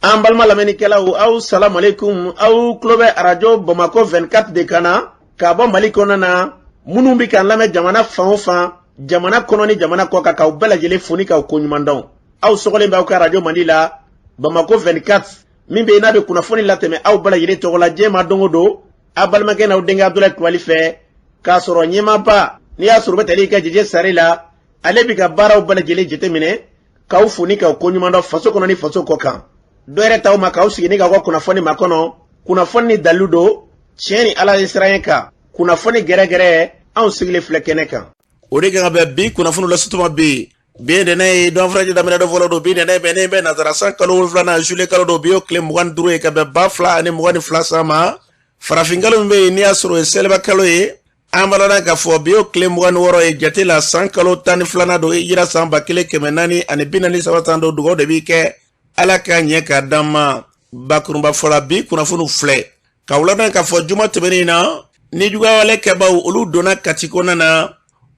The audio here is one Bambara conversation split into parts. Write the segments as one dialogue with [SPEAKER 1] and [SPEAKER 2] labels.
[SPEAKER 1] An balima lamɛnnikɛlaw, aw salamu aleykum. Aw tulo bɛ arajo Bamakɔ 24 de kan na ka bɔ Mali kɔnɔna na. Minnu bɛ k'an lamɛn jamana fan o fan, jamana kɔnɔ ni jamana kɔ kan, k'aw bɛɛ lajɛlen fo ni k'aw koɲuman dɔn. Aw sɔgɔlen bɛ aw ka arajo mandi la, Bamakɔ 24, min bɛ yen n'a bɛ kunnafoni latɛmɛ aw bɛɛ lajɛlen tɔgɔ la diɲɛ ma don o don, aw balimakɛ n'aw denkɛ Abudulayi Kulubali fɛ, k'a sɔrɔ ɲɛmaaba n'i y'a sɔrɔ u bɛ tali kɛ Jeje Sare la, ale bɛ ka baaraw bɛɛ lajɛlen jateminɛ, k'aw fo ni k'aw koɲuman dɔn faso kɔnɔ ni faso kɔ kan. Dɔ yɛrɛ t'aw ma k'aw sigi ni k'aw ka kunnafoni makɔnɔ, kunnafoni ni dalilu don, tiɲɛ ni Ala ye siran kan, kunnafoni gɛrɛgɛrɛ, anw sigilen filɛ kɛnɛ kan. O de kan ka bɛn bi kunnafoni lasutuma bi. Bi ye ntɛnɛn ye, don furancɛ daminɛ don fɔlɔ don. Bi ntɛnɛn bɛnnen bɛ nazara san kalo wolonwulanan, juillet kalo don. Bi y'o tile 25 ye ka bɛn 2022 san ma. Farafin kalo min bɛ yen n'i y'a sɔrɔ o ye seliba kalo ye, an b'a dɔn k'a fɔ bi y'o tile 26 ye jate la, san kalo 12nan don, hijira san 1443 san don. Dugawu de b'i kɛ, Ala k'a ɲɛ k'a d'an ma. Bakurunba fɔla, bi kunnafoniw filɛ k'aw ladɔn k'a fɔ juma tɛmɛnen na, ni juguyawale kɛbaw olu donna Kati kɔnɔna na,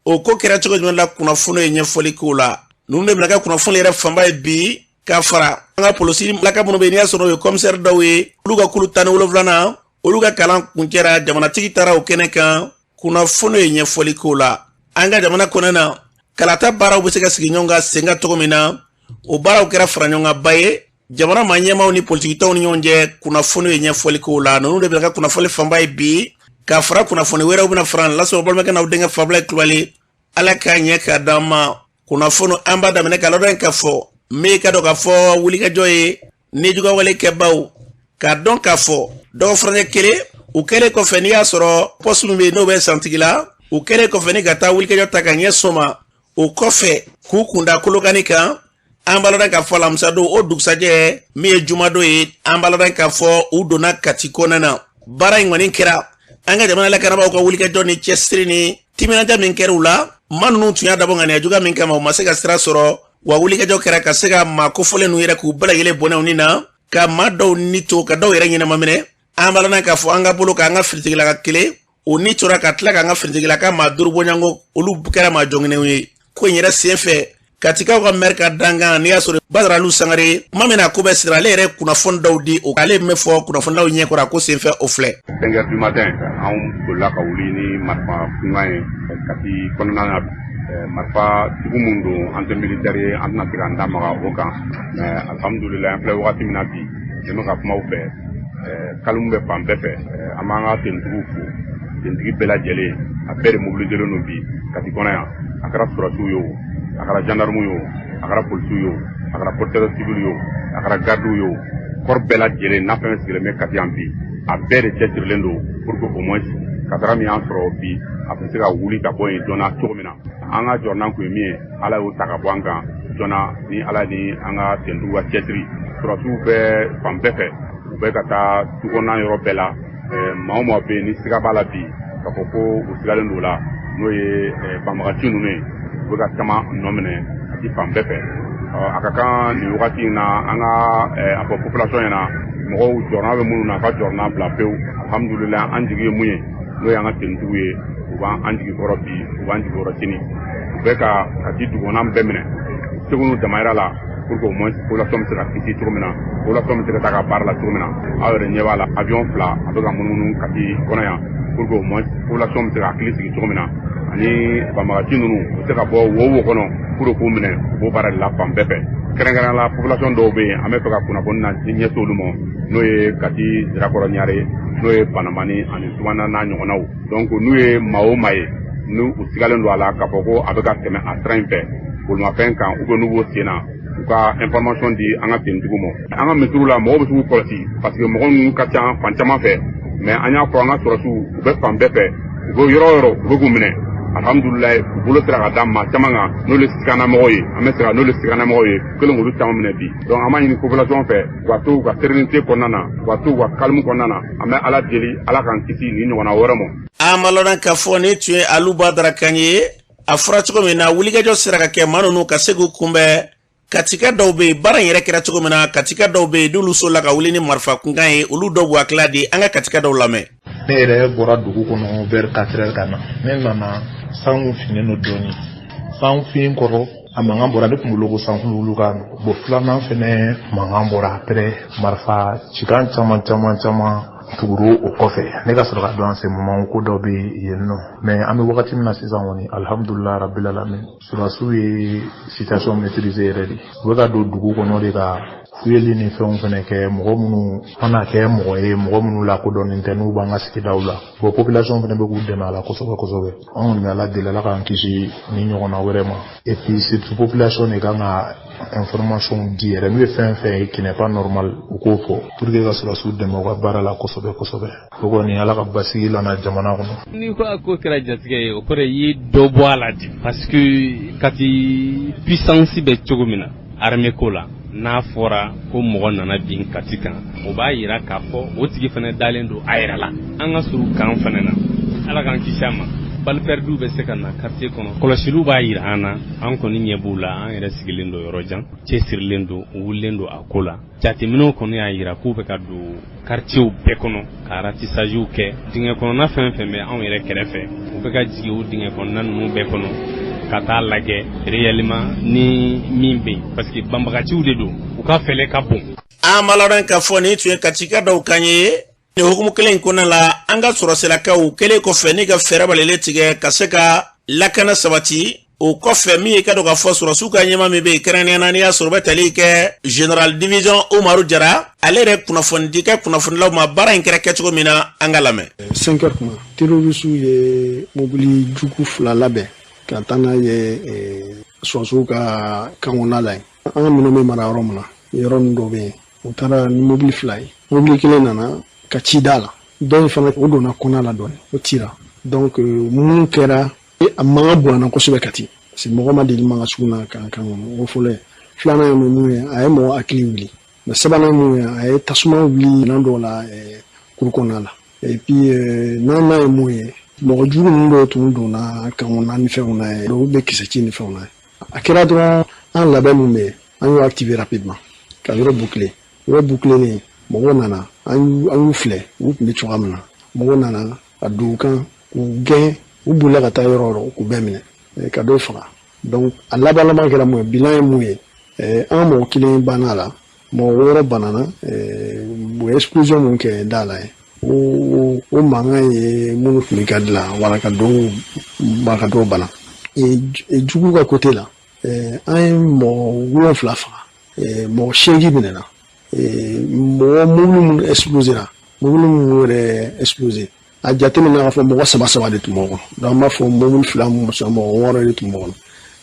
[SPEAKER 1] o ko kɛra cogo jumɛn la, kunnafoni ye ɲɛfɔli k'o la. Ninnu de bɛna kɛ kunnafoni yɛrɛ fanba ye bi, ka fara an ka polisi laka minnu bɛ yen n'i y'a sɔrɔ o ye kɔmisɛri dɔw ye, olu ka kulu 17nan, olu ka kalan kuncɛra, jamanatigi taara o kɛnɛ kan, kunnafoni ye ɲɛfɔli k'o la. An ka jamana kɔnɔna na, kalata baaraw bɛ se ka sigi ɲɔgɔn kan sen kan cogo min na, o baaraw kɛra fara ɲɔgɔn kan ba ye jamana maa ɲɛmaaw ni politikitɔnw ni ɲɔgɔn cɛ, kunnafoni ye ɲɛfɔli k'o la. Ninnu de bɛna kɛ kunnafoni fanba ye bi, ka fara kunnafoni wɛrɛw bɛna fara lasɔrɔ balimakɛ n'aw denkɛ Fabulayi Kulubali. Ala k'a ɲɛ k'a d'an ma. Kunnafoni an b'a daminɛ k'a ladɔn k'a fɔ min ka dɔn k'a fɔ wulikajɔ ye ni juguyawale kɛbaw k'a dɔn k'a fɔ dɔgɔ furancɛ kelen u kɛlen kɔfɛ, n'i y'a sɔrɔ pɔsi min bɛ yen n'o bɛ santigi la, u kɛlen kɔfɛ ni ka taa wulikajɔ ta ka ɲɛsin o ma, o kɔfɛ k'u kunda Kolokani kan. An b'a ladɔn k'a fɔ alamisadon, o dugusajɛ min ye jumadon ye, an b'a ladɔn k'a fɔ u donna Kati kɔnɔna na. Baara in kɔni kɛra an ka jamana lakanabaaw ka wulikajɔ ni cɛsiri ni timinanja min kɛra u la. Maa ninnu tun y'a dabɔ ŋaniya juguya min kama, u ma se ka sira sɔrɔ wa. Wulikajɔ kɛra ka se ka maa kofɔlen ninnu yɛrɛ k'u bɛɛ lajɛlen bɔnɛ u ni na, ka maa dɔw ni to, ka dɔw yɛrɛ ɲɛnama minɛ. An b'a ladɔn k'a fɔ an ka bolo k'an ka finitigilaka kelen o ni tora, ka tila k'an ka finitigilaka maa duuru bɔɲɔgɔnko, olu kɛra maa jɔngɛnɛw ye ko in yɛrɛ sen fɛ. Katikaw ka mɛri ka dankan n'i y'a sɔrɔ Badara Alu Sangare, kuma min na ko bɛ sira, ale yɛrɛ kunnafoni dɔw di, o ale min fɔ kunnafonilaw ɲɛkɔrɔ a ko senfɛ, o filɛ.
[SPEAKER 2] 5 heures du matin, anw bolila ka wuli ni marifa kunkan ye Kati kɔnɔna na. Marifa jugu mun don, an tɛ militaire ye, an tɛna se k'an da maga o kan, mais alhamdulilayi, an filɛ wagati min na bi, ne bɛ ka kumaw fɛ, calme bɛ fan bɛɛ fɛ. An b'an ka tenitigiw fo, tenitigi bɛɛ lajɛlen, a bɛɛ de mobilisé don bi Kati kɔnɔ yan. A kɛra sɔrɔdasiw ye o, a kɛra gendarme ye o, a kɛra polisiw ye o, a kɛra protection civile ye o, a kɛra gardiw ye o, corps bɛɛ lajɛlen n'a fɛn sigilen bɛ Kati yan bi, a bɛɛ de cɛsirilen don pour que au moins kasara min y'an sɔrɔ bi, a bɛ se ka wuli ka bɔ yen joona cogo min na. An ka jɔrɔnan kun ye min ye, Ala y'o ta ka bɔ an kan joona ni Ala ni an ka tenitigiw ka cɛsiri. Sɔrɔdasiw bɛ fan bɛɛ fɛ, u bɛ ka taa du kɔnɔna yɔrɔ bɛɛ la. Maa o maa bɛ yen ni siga b'a la bi k'a fɔ ko u sigalen don o la, n'o ye banbagaci ninnu ye, u bɛ ka caman nɔ minɛ ka di fan bɛɛ fɛ. A ka kan nin wagati in na, an ka a fɔ population ɲɛna, mɔgɔw jɔrɔna bɛ minnu na, ka jɔrɔna bila pewu. Alhamdulilayi, an jigi ye mun ye, n'o y'an ka tenitigiw ye, u b'an jigi kɔrɔ bi, u b'an jigi kɔrɔ sini. U bɛ ka Kati dugukɔnɔna bɛɛ minɛ segu n'u damayira la pour que au moins population bɛ se ka kisi cogo min na, population bɛ se ka taa ka baara la cogo min na. Aw yɛrɛ ɲɛ b'a la, avion fila a bɛ ka munumunu Kati kɔnɔ yan pour que au moins population bɛ se ka hakili sigi cogo min na, ani banbagaci ninnu u bɛ se ka bɔ wo wo kɔnɔ pour que k'u minɛ. U b'o baara de la fan bɛɛ fɛ. Kɛrɛnkɛrɛnnenya la, population dɔw bɛ yen, an bɛ fɛ ka kunnafoni na ɲɛsin olu ma, n'o ye Kati Sirakɔrɔ Ɲare, n'o ye Banamani ani Sumana n'a ɲɔgɔnnaw. Donc n'u ye maa o maa ye n'u u sigalen don a la k'a fɔ ko a bɛ ka tɛmɛ a sira in fɛ bolimafɛn kan, ou bien n'u b'o sen na, u ka information di an ka tenitigiw ma. An ka misiriw la, mɔgɔw bɛ se k'u kɔlɔsi parce que mɔgɔ ninnu ka ca fan caman fɛ, mais an y'a fɔ an ka sɔrɔdasiw, u bɛ fan bɛɛ fɛ, u bɛ yɔrɔ o yɔrɔ, u bɛ k'u minɛ. Alhamdulilayi, u bolo sera ka da maa caman kan n'olu ye siganamɔgɔw ye. An bɛ se ka n'olu ye siganamɔgɔw ye, u kɛlen k'olu caman minɛ bi. Donc an b'a ɲini population fɛ, u ka to u ka sérénité kɔnɔna na, u ka to u ka calme kɔnɔna na. An bɛ Ala deli, Ala k'an kisi nin ɲɔgɔnna wɛrɛ ma.
[SPEAKER 1] An b'a lɔn k'a fɔ nin tun ye Alu Badara kan ye. A fɔra cogo min na, wulikajɔ sera ka kɛ maa ninnu ka se k'u kunbɛn. Katika dɔw bɛ yen, baara in yɛrɛ kɛra cogo min na, katika dɔw bɛ yen n'olu sola ka wuli ni marifa kunkan ye, olu dɔw b'u hakilila di. An ka katika dɔw lamɛn.
[SPEAKER 3] Ne yɛrɛ bɔra dugu kɔnɔ vers 4 heures ka na. Ne nana, san kun finnen don dɔɔni, san fin kɔrɔ. A mankan bɔra, ne tun bolo ko sanfɛ ka bon. Filanan fɛnɛ mankan bɔra, après marifa cikan caman caman caman tuguru o kɔfɛ, ne ka sɔrɔ ka dɔn en ce moment ko dɔ bɛ yen nɔ. Mais an bɛ wagati min na sisan kɔni, alhamdulilah rabbil alamin, sɔrɔdasiw ye situation maîtriser yɛrɛ de. U bɛ ka don dugu kɔnɔ de ka fuyeli ni fɛnw fɛnɛ kɛ, mɔgɔ minnu mana kɛ mɔgɔ ye, mɔgɔ minnu lakodɔnnen tɛ, n'u b'an ka sigidaw la. Bon, population fɛnɛ bɛ k'u dɛmɛ a la kosɛbɛ kosɛbɛ. An kɔni bɛ Ala deli, Ala k'an kisi ni ɲɔgɔnna wɛrɛ ma. Et puis surtout, population de kan ka information di yɛrɛ, n'u ye fɛn fɛn ye qui n'est pas normal, u k'o fɔ pour que ka sɔrɔdasiw dɛmɛ u ka baara la kosɛbɛ kosɛbɛ. O kɔni, Ala ka basigi lana jamana kɔnɔ.
[SPEAKER 4] N'i ko a ko kɛra jatigɛ ye, o kɔrɔ i ye dɔ bɔ a la de, parce que Kati puissance bɛ cogo min na armée ko la, n'a fɔra ko mɔgɔ nana bin Kati kan, o b'a yira k'a fɔ o tigi fana dalen don a yɛrɛ la. An ka surun kan fana na, Ala k'an kisi a ma, balles perdues bɛ se ka na quartier kɔnɔ. Kɔlɔsiliw b'a yira an na, an kɔni ɲɛ b'u la, an yɛrɛ sigilen don yɔrɔ jan, cɛsirilen don, u wulilen don a ko la. Jateminɛw kɔni y'a yira k'u bɛ ka don quartierw bɛɛ kɔnɔ ka ratissagew kɛ. Dingɛ kɔnɔna fɛn fɛn bɛ anw yɛrɛ kɛrɛfɛ, u bɛ ka jigin o dingɛ kɔnɔna ninnu bɛɛ kɔnɔ ka taa lajɛ réellement ni min bɛ yen, parce que banbagaciw de don, u ka fɛlɛ ka bon.
[SPEAKER 1] An b'a ladɔn k'a fɔ nin tun ye Katika dɔw kan ye. Nin hukumu kelen in kɔnɔna la, an ka sɔrɔsilakaw kɛlen kɔfɛ ni ka fɛɛrɛ balelen tigɛ ka se ka lakana sabati, o kɔfɛ min ye ka dɔn k'a fɔ sɔrɔsiw ka ɲɛma min bɛ yen, kɛrɛnkɛrɛnnenya la n'i y'a sɔrɔ u bɛ tali kɛ général division Umaru Jara, ale yɛrɛ kunnafoni kɛ kunnafonilaw ma baara in kɛra kɛcogo min na, an ka lamɛn.
[SPEAKER 5] 5 heures kuma, terroriste ye mobili jugu fila labɛn ka taa n'a ye sɔrɔsiw ka kan kɔnɔna la yen. An ka minɛnw bɛ mara yɔrɔ min na, yɔrɔ ninnu dɔ bɛ yen. U taara ni mobili fila ye. Mobili kelen nana ka ci da la, dɔ in fana o donna kɔnɔna la dɔɔni, o cira. Donc mun kɛra, a mankan bonyana kosɛbɛ Kati, parce que mɔgɔ ma deli mankan sugu na kan kan kɔnɔ. O fɔlɔ ye. Filanan ye mun ye? A ye mɔgɔ hakili wuli. Mais sabanan ye mun ye? A ye tasuma wuli minɛn dɔw la kuru kɔnɔna la. Et puis naaninan ye mun ye? Mɔgɔ jugu ninnu dɔw tun donna kan kɔnɔna ni fɛnw na ye, dɔw bɛ kisɛ ci ni fɛnw na ye. A kɛra dɔrɔn, an labɛn mun bɛ yen, an y'o activer rapidement ka yɔrɔ boucler. Yɔrɔ boucler, mɔgɔw nana, an y'u filɛ, u tun bɛ cogoya min na. Mɔgɔw nana ka don u kan k'u gɛn, u bolila ka taa yɔrɔ o yɔrɔ, k'u bɛɛ minɛ ka dɔw faga. Donc a laban laban kɛra mun ye? Bilan ye mun ye? An mɔgɔ kelen banna la, mɔgɔ wɔɔrɔ banana. U ye explosion mun kɛ da la ye, o mankan ye minnu tun bɛ ka dilan wala ka dɔw ba ka dɔw bana. Jugu ka côté la, an ye mɔgɔ 7 faga, mɔgɔ 8 minɛna. Mɔgɔ mobili minnu explosera, mobili minnu yɛrɛ explosé, a jateminɛ k'a fɔ mɔgɔ saba saba de tun b'o kɔnɔ. Donc an b'a fɔ mobili fila mɔgɔ wɔɔrɔ de tun b'o kɔnɔ.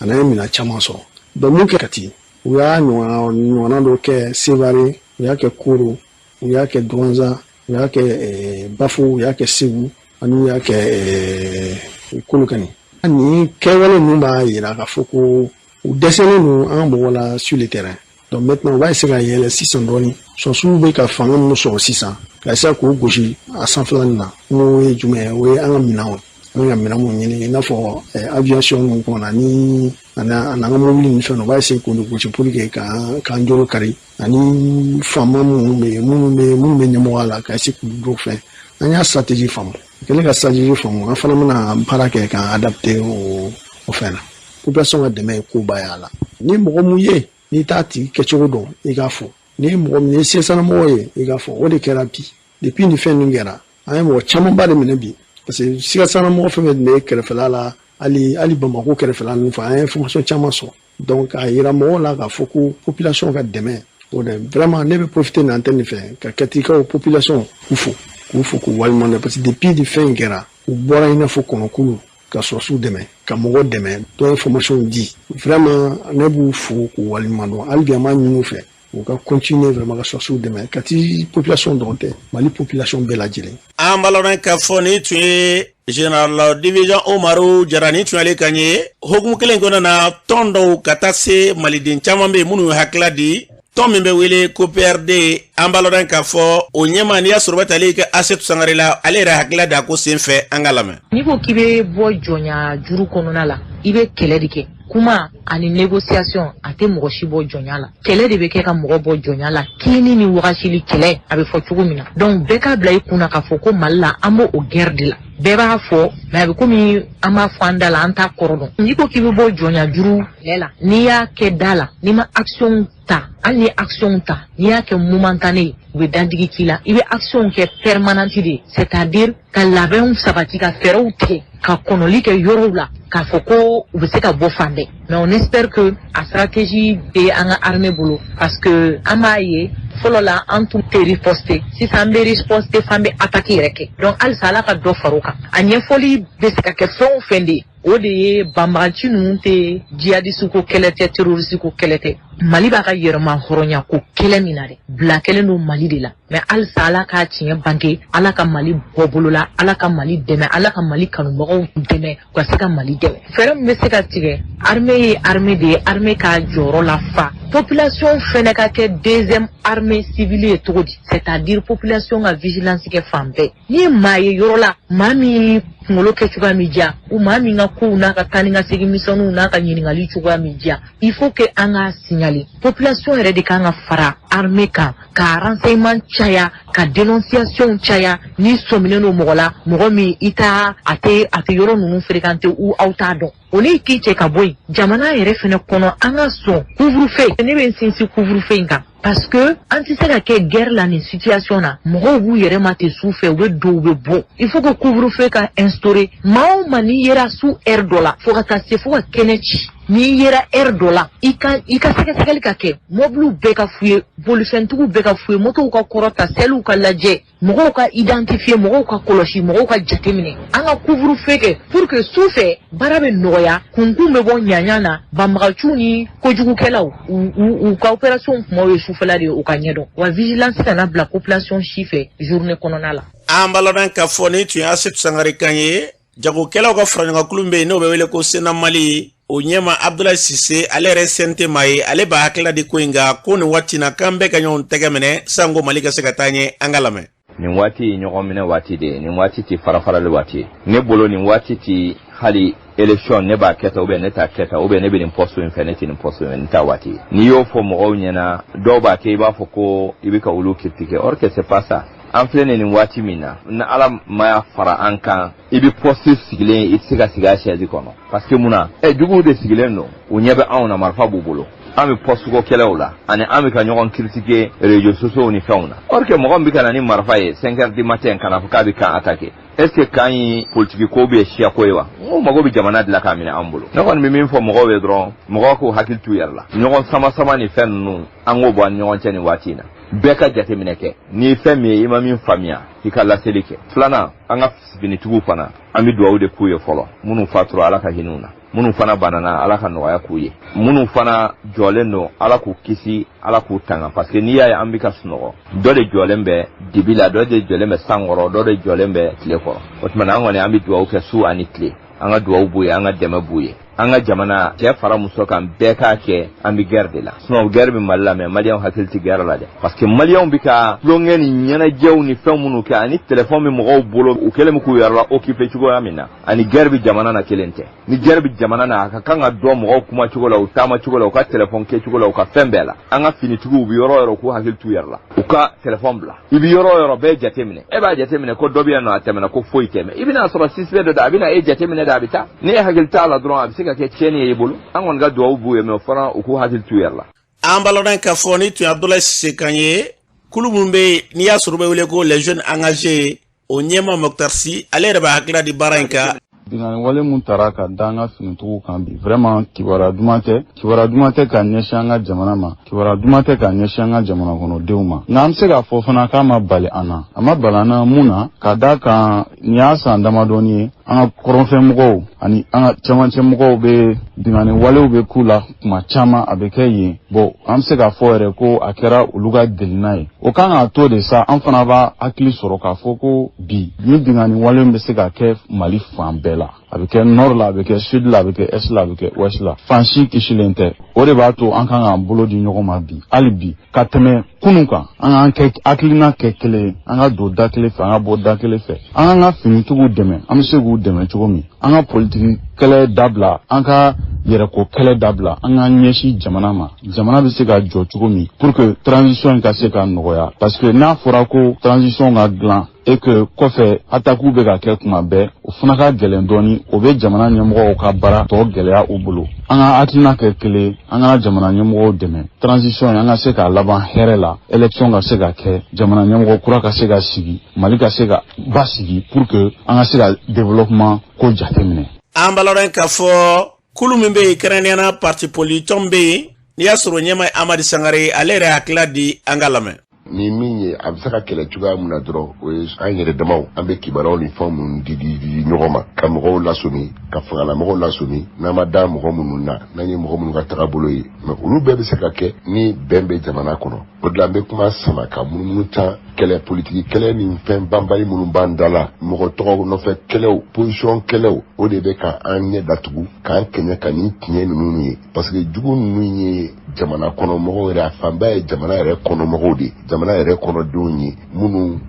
[SPEAKER 5] A ye minɛn caman sɔrɔ. Donc mun kɛ Kati, u y'a ɲɔgɔnna dɔ kɛ Sevare, u y'a kɛ Koro, u y'a kɛ Douentza, u y'a kɛ Bafo, u y'a kɛ Segu, ani u y'a kɛ Kolokani. Nin kɛwale ninnu b'a yira k'a fɔ ko u dɛsɛlen don an mɔgɔ la sur le terrain. Donc maintenant, u b'a essayer ka yɛlɛ sisan dɔɔni. Sɔrɔsiw bɛ ka fanga min sɔrɔ sisan, ka essayer k'o gosi a sanfɛla nin na. N'o ye jumɛn ye? O ye an ka minɛnw, an ka minɛn mun ɲini, i n'a fɔ aviation ninnu kɔnɔ ani an ka mobili ni fɛn, u b'a essayer k'o gosi pour que k'an jolo kari, ani faama minnu bɛ yen, minnu bɛ ɲɛmɔgɔya la, ka essayer k'u dɔw fɛn. An y'a stratégie faamu, kɛlen ka stratégie faamu, an fana bɛna baara kɛ k'an adapter o fɛn na. Population ka dɛmɛ ye koba y'a la. Ni mɔgɔ mun ye, n'i t'a tigi kɛcogo dɔn, i k'a fɔ. Ni ye mɔgɔ min ye, sisanmɔgɔ ye, i k'a fɔ. O de kɛra bi. Depuis ni fɛn ninnu kɛra, an ye mɔgɔ camanba de minɛ bi, parce que sigasanamɔgɔ fɛn fɛn tun bɛ kɛrɛfɛla la, hali Bamakɔ kɛrɛfɛla ninnu fɛ, an ye information caman sɔrɔ. Donc a yira mɔgɔw la k'a fɔ ko population ka dɛmɛ o de, vraiment ne bɛ profiter nin antenne fɛ ka Katikaw population k'u fo, k'u fo, k'u waleɲuman dɔn, parce que depuis ni fɛn in kɛra, u bɔra i n'a fɔ kɔnɔkulu ka sɔrɔsiw dɛmɛ, ka mɔgɔw dɛmɛ, dɔ information di. Vraiment, ne b'u fo k'u waleɲuman dɔn. Hali bi an b'a ɲini u fɛ u ka continuer vraiment ka sɔrɔsiw dɛmɛ. Kati population dɔrɔn tɛ, Mali population bɛɛ lajɛlen.
[SPEAKER 1] An b'a lɔn k'a fɔ nin tun ye général division Umaru Jara, ni tun y'ale kan ye. Hokumu kelen kɔnɔna na, tɔn dɔw ka taa se maliden caman bɛ yen minnu ye hakilila di, tɔn min bɛ wele ko PRD, an b'a lɔn k'a fɔ o ɲɛma, n'i y'a sɔrɔ bɛ tali kɛ Asetu Sangare la, ale yɛrɛ hakilila da ko sen fɛ, an ka lamɛn.
[SPEAKER 6] N'i ko k'i bɛ bɔ jɔnya juru kɔnɔna la, i bɛ kɛlɛ de kɛ. Kuma ani négociation, a tɛ mɔgɔ si bɔ jɔnya la. Kɛlɛ de bɛ kɛ ka mɔgɔ bɔ jɔnya la, kiini ni wagasili kɛlɛ, a bɛ fɔ cogo min na. Donc bɛɛ k'a bila i kunna k'a fɔ ko Mali la, an b'o o guerre de la. Bɛɛ b'a fɔ, mais a bɛ komi an b'a fɔ an da la, an t'a kɔrɔ dɔn. N'i ko k'i bɛ bɔ jɔnya juru kɛlɛ la, n'i y'a kɛ da la, n'i ma action ta, hali ni action ta, n'i y'a kɛ momentané ye, u bɛ dandigi k'i la. I bɛ action kɛ permanente de ye, c'est-à-dire ka labɛnw sabati, ka fɛɛrɛw tigɛ, ka kɔnɔli kɛ yɔrɔw la, k'a fɔ ko u bɛ se ka bɔ fan bɛɛ. Mais on espère que a stratégie bɛ an ka armée bolo, parce que an b'a ye, fɔlɔ la an tun tɛ riposter, sisan an bɛ riposter f'an bɛ attaque yɛrɛ kɛ. Donc halisa Ala ka dɔ far'o kan. A ɲɛfɔli bɛ se ka kɛ fɛn o fɛn de ye, o de ye banbagaci ninnu tɛ jihadiste ko kɛlɛ tɛ, terroriste ko kɛlɛ tɛ. Mali b'a ka yɛrɛma hɔrɔnya ko kɛlɛ min na dɛ, bila kɛlen don Mali de la. Mais halisa Ala k'a tiɲɛ bange, Ala ka Mali bɔ bolo la, Ala ka Mali dɛmɛ, Ala ka Mali kanubagaw dɛmɛ u ka se ka Mali dɛmɛ. Fɛɛrɛ min bɛ se ka tigɛ, armée ye armée de ye, armée k'a jɔyɔrɔ la fa, population fɛnɛ ka kɛ deuxième armée civile ye. Cogo di? C'est-à-dire population ka vigilance kɛ fan bɛɛ. N'i ye maa ye yɔrɔ la, maa min kunkolo kɛ cogoya min diya, u maa min ka kow n'a ka taa ni ka segin misɛnninw n'a ka ɲininkali cogoya min diya, il faut que an k'a signaler. Population yɛrɛ de kan ka fara armée kan, ka renseignement caya, ka dénonciation caya. N'i sɔminen don mɔgɔ la, mɔgɔ min i t'a a tɛ yɔrɔ ninnu fréquenter ou aw t'a dɔn, o ni k'i cɛ ka bɔ yen. Jamana yɛrɛ fɛnɛ kɔnɔ, an ka sɔn couvre-feu. Ne bɛ n sinsin couvre-feu in kan, parce que an tɛ se ka kɛ guerre la nin situation na, mɔgɔw b'u yɛrɛ ma ten su fɛ, u bɛ don, u bɛ bɔ. Il faut que couvre-feu ka instaurer. Maa o maa n'i yera su heure dɔ la, fo ka taa se fo ka kɛnɛ ci, n'i yera heure dɔ la, i ka sɛgɛsɛgɛli ka kɛ, mɔbiliw bɛɛ ka fouiller, bolifɛntigiw bɛɛ ka fouiller, motow ka kɔrɔta, seliw ka lajɛ, mɔgɔw ka identifier, mɔgɔw ka kɔlɔsi, mɔgɔw ka jateminɛ. An ka couvre-feu kɛ pour que su fɛ baara bɛ nɔgɔya, kunkun bɛ bɔ ɲaɲa na, banbagaciw ni kojugukɛlaw u ka opération kumaw ye sufɛla de ye, u ka ɲɛdɔn wa. Vigilance kana bila population si fɛ journée kɔnɔna la.
[SPEAKER 1] An b'a ladɔn k'a fɔ ni tun ye Asetu Sangare kan ye, jagokɛlaw ka faraɲɔgɔnkulu bɛ yen, n'o bɛ wele ko Sena Mali, o ɲɛma Abdulayi Sise, ale yɛrɛ CNT maa ye, ale b'a hakilila di ko in kan ko nin waati na k'an bɛɛ ka ɲɔgɔn tɛgɛ minɛ sanko Mali ka se ka taa ɲɛ. An ka lamɛn.
[SPEAKER 7] Nin waati ye ɲɔgɔn minɛ waati de ye, nin waati tɛ farafarali waati ye. Ne bolo, nin waati tɛ hali élection, ne b'a kɛ tan ou bien ne t'a kɛ tan, ou bien ne bɛ nin poste in fɛ, ne tɛ nin poste in fɛ, nin t'a waati ye. N'i y'o fɔ mɔgɔw ɲɛna, dɔw b'a kɛ i b'a fɔ ko i bɛ ka olu critiquer, or que c'est pas ça. An filɛ nin waati min na, ni Ala ma fara an kan, i bɛ poste sigilen, i tɛ se ka sigi a chaise kɔnɔ, parce que mun na? Ɛ, juguw de sigilen don, u ɲɛ bɛ anw na, marifa b'u bolo. An bɛ poste ko kɛlɛw la ani an bɛ ka ɲɔgɔn critiquer réseaux sociaux ni fɛnw na, or que mɔgɔ min bɛ ka na ni marifa ye 5 heures du matin ka na fɔ k'a bɛ camp attaquer, est ce que camp ye politique ko bɛ siya ko ye wa? N ko mago bɛ jamana dilan k'a minɛ an bolo. Ne kɔni bɛ min fɔ mɔgɔw ye dɔrɔn, mɔgɔw k'u hakili t'u yɛrɛ la. Ɲɔgɔn sama sama ni fɛn ninnu, an k'o bɔ an ni ɲɔgɔn cɛ nin waati in na. Bɛɛ ka jateminɛ kɛ, ni fɛn min ye i ma min faamuya, i ka laseli kɛ. Filanan, an ka finitigiw fana, an bɛ dugawu de k'u ye fɔlɔ. Minnu fatura, Ala ka hinɛ u na. Minnu fana banana, Ala ka nɔgɔya k'u ye. Minnu fana jɔlen don, Ala k'u kisi, Ala k'u tanga, parce que n'i y'a ye an bɛ ka sunɔgɔ, dɔ de jɔlen bɛ dibi la, dɔ de jɔlen bɛ san kɔrɔ, dɔ de jɔlen bɛ tile kɔrɔ. O tuma na, an kɔni an bɛ dugawu kɛ su ani tile. An ka dugawu b'u ye, an ka dɛmɛ b'u ye. An ka jamana cɛ fara muso kan, bɛɛ k'a kɛ. An bɛ guerre de la, sinon guerre bɛ Mali la, mais Maliyɛnw hakili tɛ guerre la dɛ, parce que Maliyɛnw bɛ ka tulonkɛ ni ɲɛnajɛw ni fɛn minnu kɛ, ani téléphone bɛ mɔgɔw bolo, u kɛlen bɛ k'u yɛrɛ la occuper cogoya min na, ani guerre bɛ jamana na kelen tɛ. Ni guerre bɛ jamana na, a ka kan ka dɔn mɔgɔw kuma cogo la, u taama cogo la, u ka téléphone kɛ cogo la, u ka fɛn bɛɛ la. An ka finitigiw bɛ yɔrɔ o yɔrɔ, k'u hakili t'u yɛrɛ la, u ka téléphone bila. I bɛ yɔrɔ o yɔrɔ, bɛɛ jateminɛ. E b'a jateminɛ ko dɔ bɛ yan nɔ, a tɛmɛna, ko foyi tɛ, mɛ i bɛna sɔrɔ suspect dɔ da, a bɛna e jateminɛ de, a bɛ taa. Ni e hakili t'a la dɔrɔn, a bɛ se ka kɛ tiɲɛni ye i bolo. An kɔni ka dugawu b'u ye, mɛ o fana, u k'u hakili t'u yɛrɛ la.
[SPEAKER 1] An b'a ladɔn k'a fɔ ni tun ye Abdulayi Sise kan ye, kulu min bɛ yen n'i y'a sɔrɔ u bɛ wele ko les jeunes engagés, o ɲɛma Mokhtar Sy, ale yɛrɛ b'a hakilila di baara in kan.
[SPEAKER 8] Binkanni wale mun tara ka da an ka finitigiw kan bi, vraiment kibaruya duman tɛ, kibaruya duman tɛ ka ɲɛsin an ka jamana ma, kibaruya duman tɛ ka ɲɛsin an ka jamana kɔnɔdenw ma. Nka an bɛ se k'a fɔ fana k'a ma bali an na. A ma bali an na mun na? Ka da kan nin y'a san damadɔni ye, an ka kɔrɔnfɛmɔgɔw ani an ka cɛmancɛmɔgɔw bɛ binkanni walew bɛ k'u la kuma caman, a bɛ kɛ yen. Bon, an bɛ se k'a fɔ yɛrɛ ko a kɛra olu ka delina ye. O kan k'a to de sa, an fana b'a hakili sɔrɔ k'a fɔ ko bi ni binkanni walew bɛ se ka kɛ Mali fan bɛɛ la, a bɛ kɛ nord la, a bɛ kɛ sud la, a bɛ kɛ est la, a bɛ kɛ ouest la, fan si kisilen tɛ. O de b'a to an kan k'an bolo di ɲɔgɔn ma bi, hali bi ka tɛmɛ kunun kan. An k'an kɛ hakilina kɛ kelen ye, an ka don da kelen fɛ, an ka bɔ da kelen fɛ, an k'an ka finitigiw dɛmɛ, an bɛ se k'u dɛmɛ cogo min. An ka politiki kɛlɛ dabila, an ka yɛrɛko kɛlɛ dabila, an k'an ɲɛsin jamana ma, jamana bɛ se ka jɔ cogo min, pour que transition in ka se ka nɔgɔya, parce que n'a fɔra ko transition ka dilan Et que kɔfɛ, attaques bɛ ka kɛ kuma bɛɛ, o fana ka gɛlɛn dɔɔni. O bɛ jamana ɲɛmɔgɔw ka baara tɔ gɛlɛya u bolo. An ka hakilina kɛ kelen, an ka jamana ɲɛmɔgɔw dɛmɛ transition ye, an ka se k'a laban hɛrɛ la, élection ka se ka kɛ, jamana ɲɛmɔgɔ kura ka se ka sigi, Mali ka se ka basigi, pour que an ka se ka développement ko jateminɛ.
[SPEAKER 1] An b'a lɔn k'a fɔ kulu min bɛ yen, kɛrɛnkɛrɛnnenya parti politique bɛ yen, n'i y'a sɔrɔ ɲɛmaa ye Amadi Sangare, ale yɛrɛ hakilila di, an ka lamɛn.
[SPEAKER 9] Ni min ye, a bɛ se ka kɛlɛ cogoya min na dɔrɔn, o ye an yɛrɛ damaw, an bɛ kibaruyaw ni fɛn minnu di di di ɲɔgɔn ma, ka mɔgɔw lasɔmi, ka fangalamɔgɔw lasɔmi, n'an ma da mɔgɔ minnu na, n'an ye mɔgɔ minnu ka tagabolo ye. Mais olu bɛɛ bɛ se ka kɛ ni bɛn bɛ jamana kɔnɔ. O de la, an bɛ kuma sama ka munumunu tan, kɛlɛ politiki kɛlɛ ni fɛn banbali minnu b'an da la, mɔgɔ tɔgɔ nɔfɛ kɛlɛw, position kɛlɛw, o de bɛ ka an ɲɛ datugu, k'an kɛɲɛ ka nin tiɲɛ ninnu ye, parce que jugu ninnu ye jamana kɔnɔ mɔgɔw yɛrɛ, a fanba ye jamana yɛrɛ kɔnɔ mɔgɔw de, jamana yɛrɛ kɔnɔdenw ye, minnu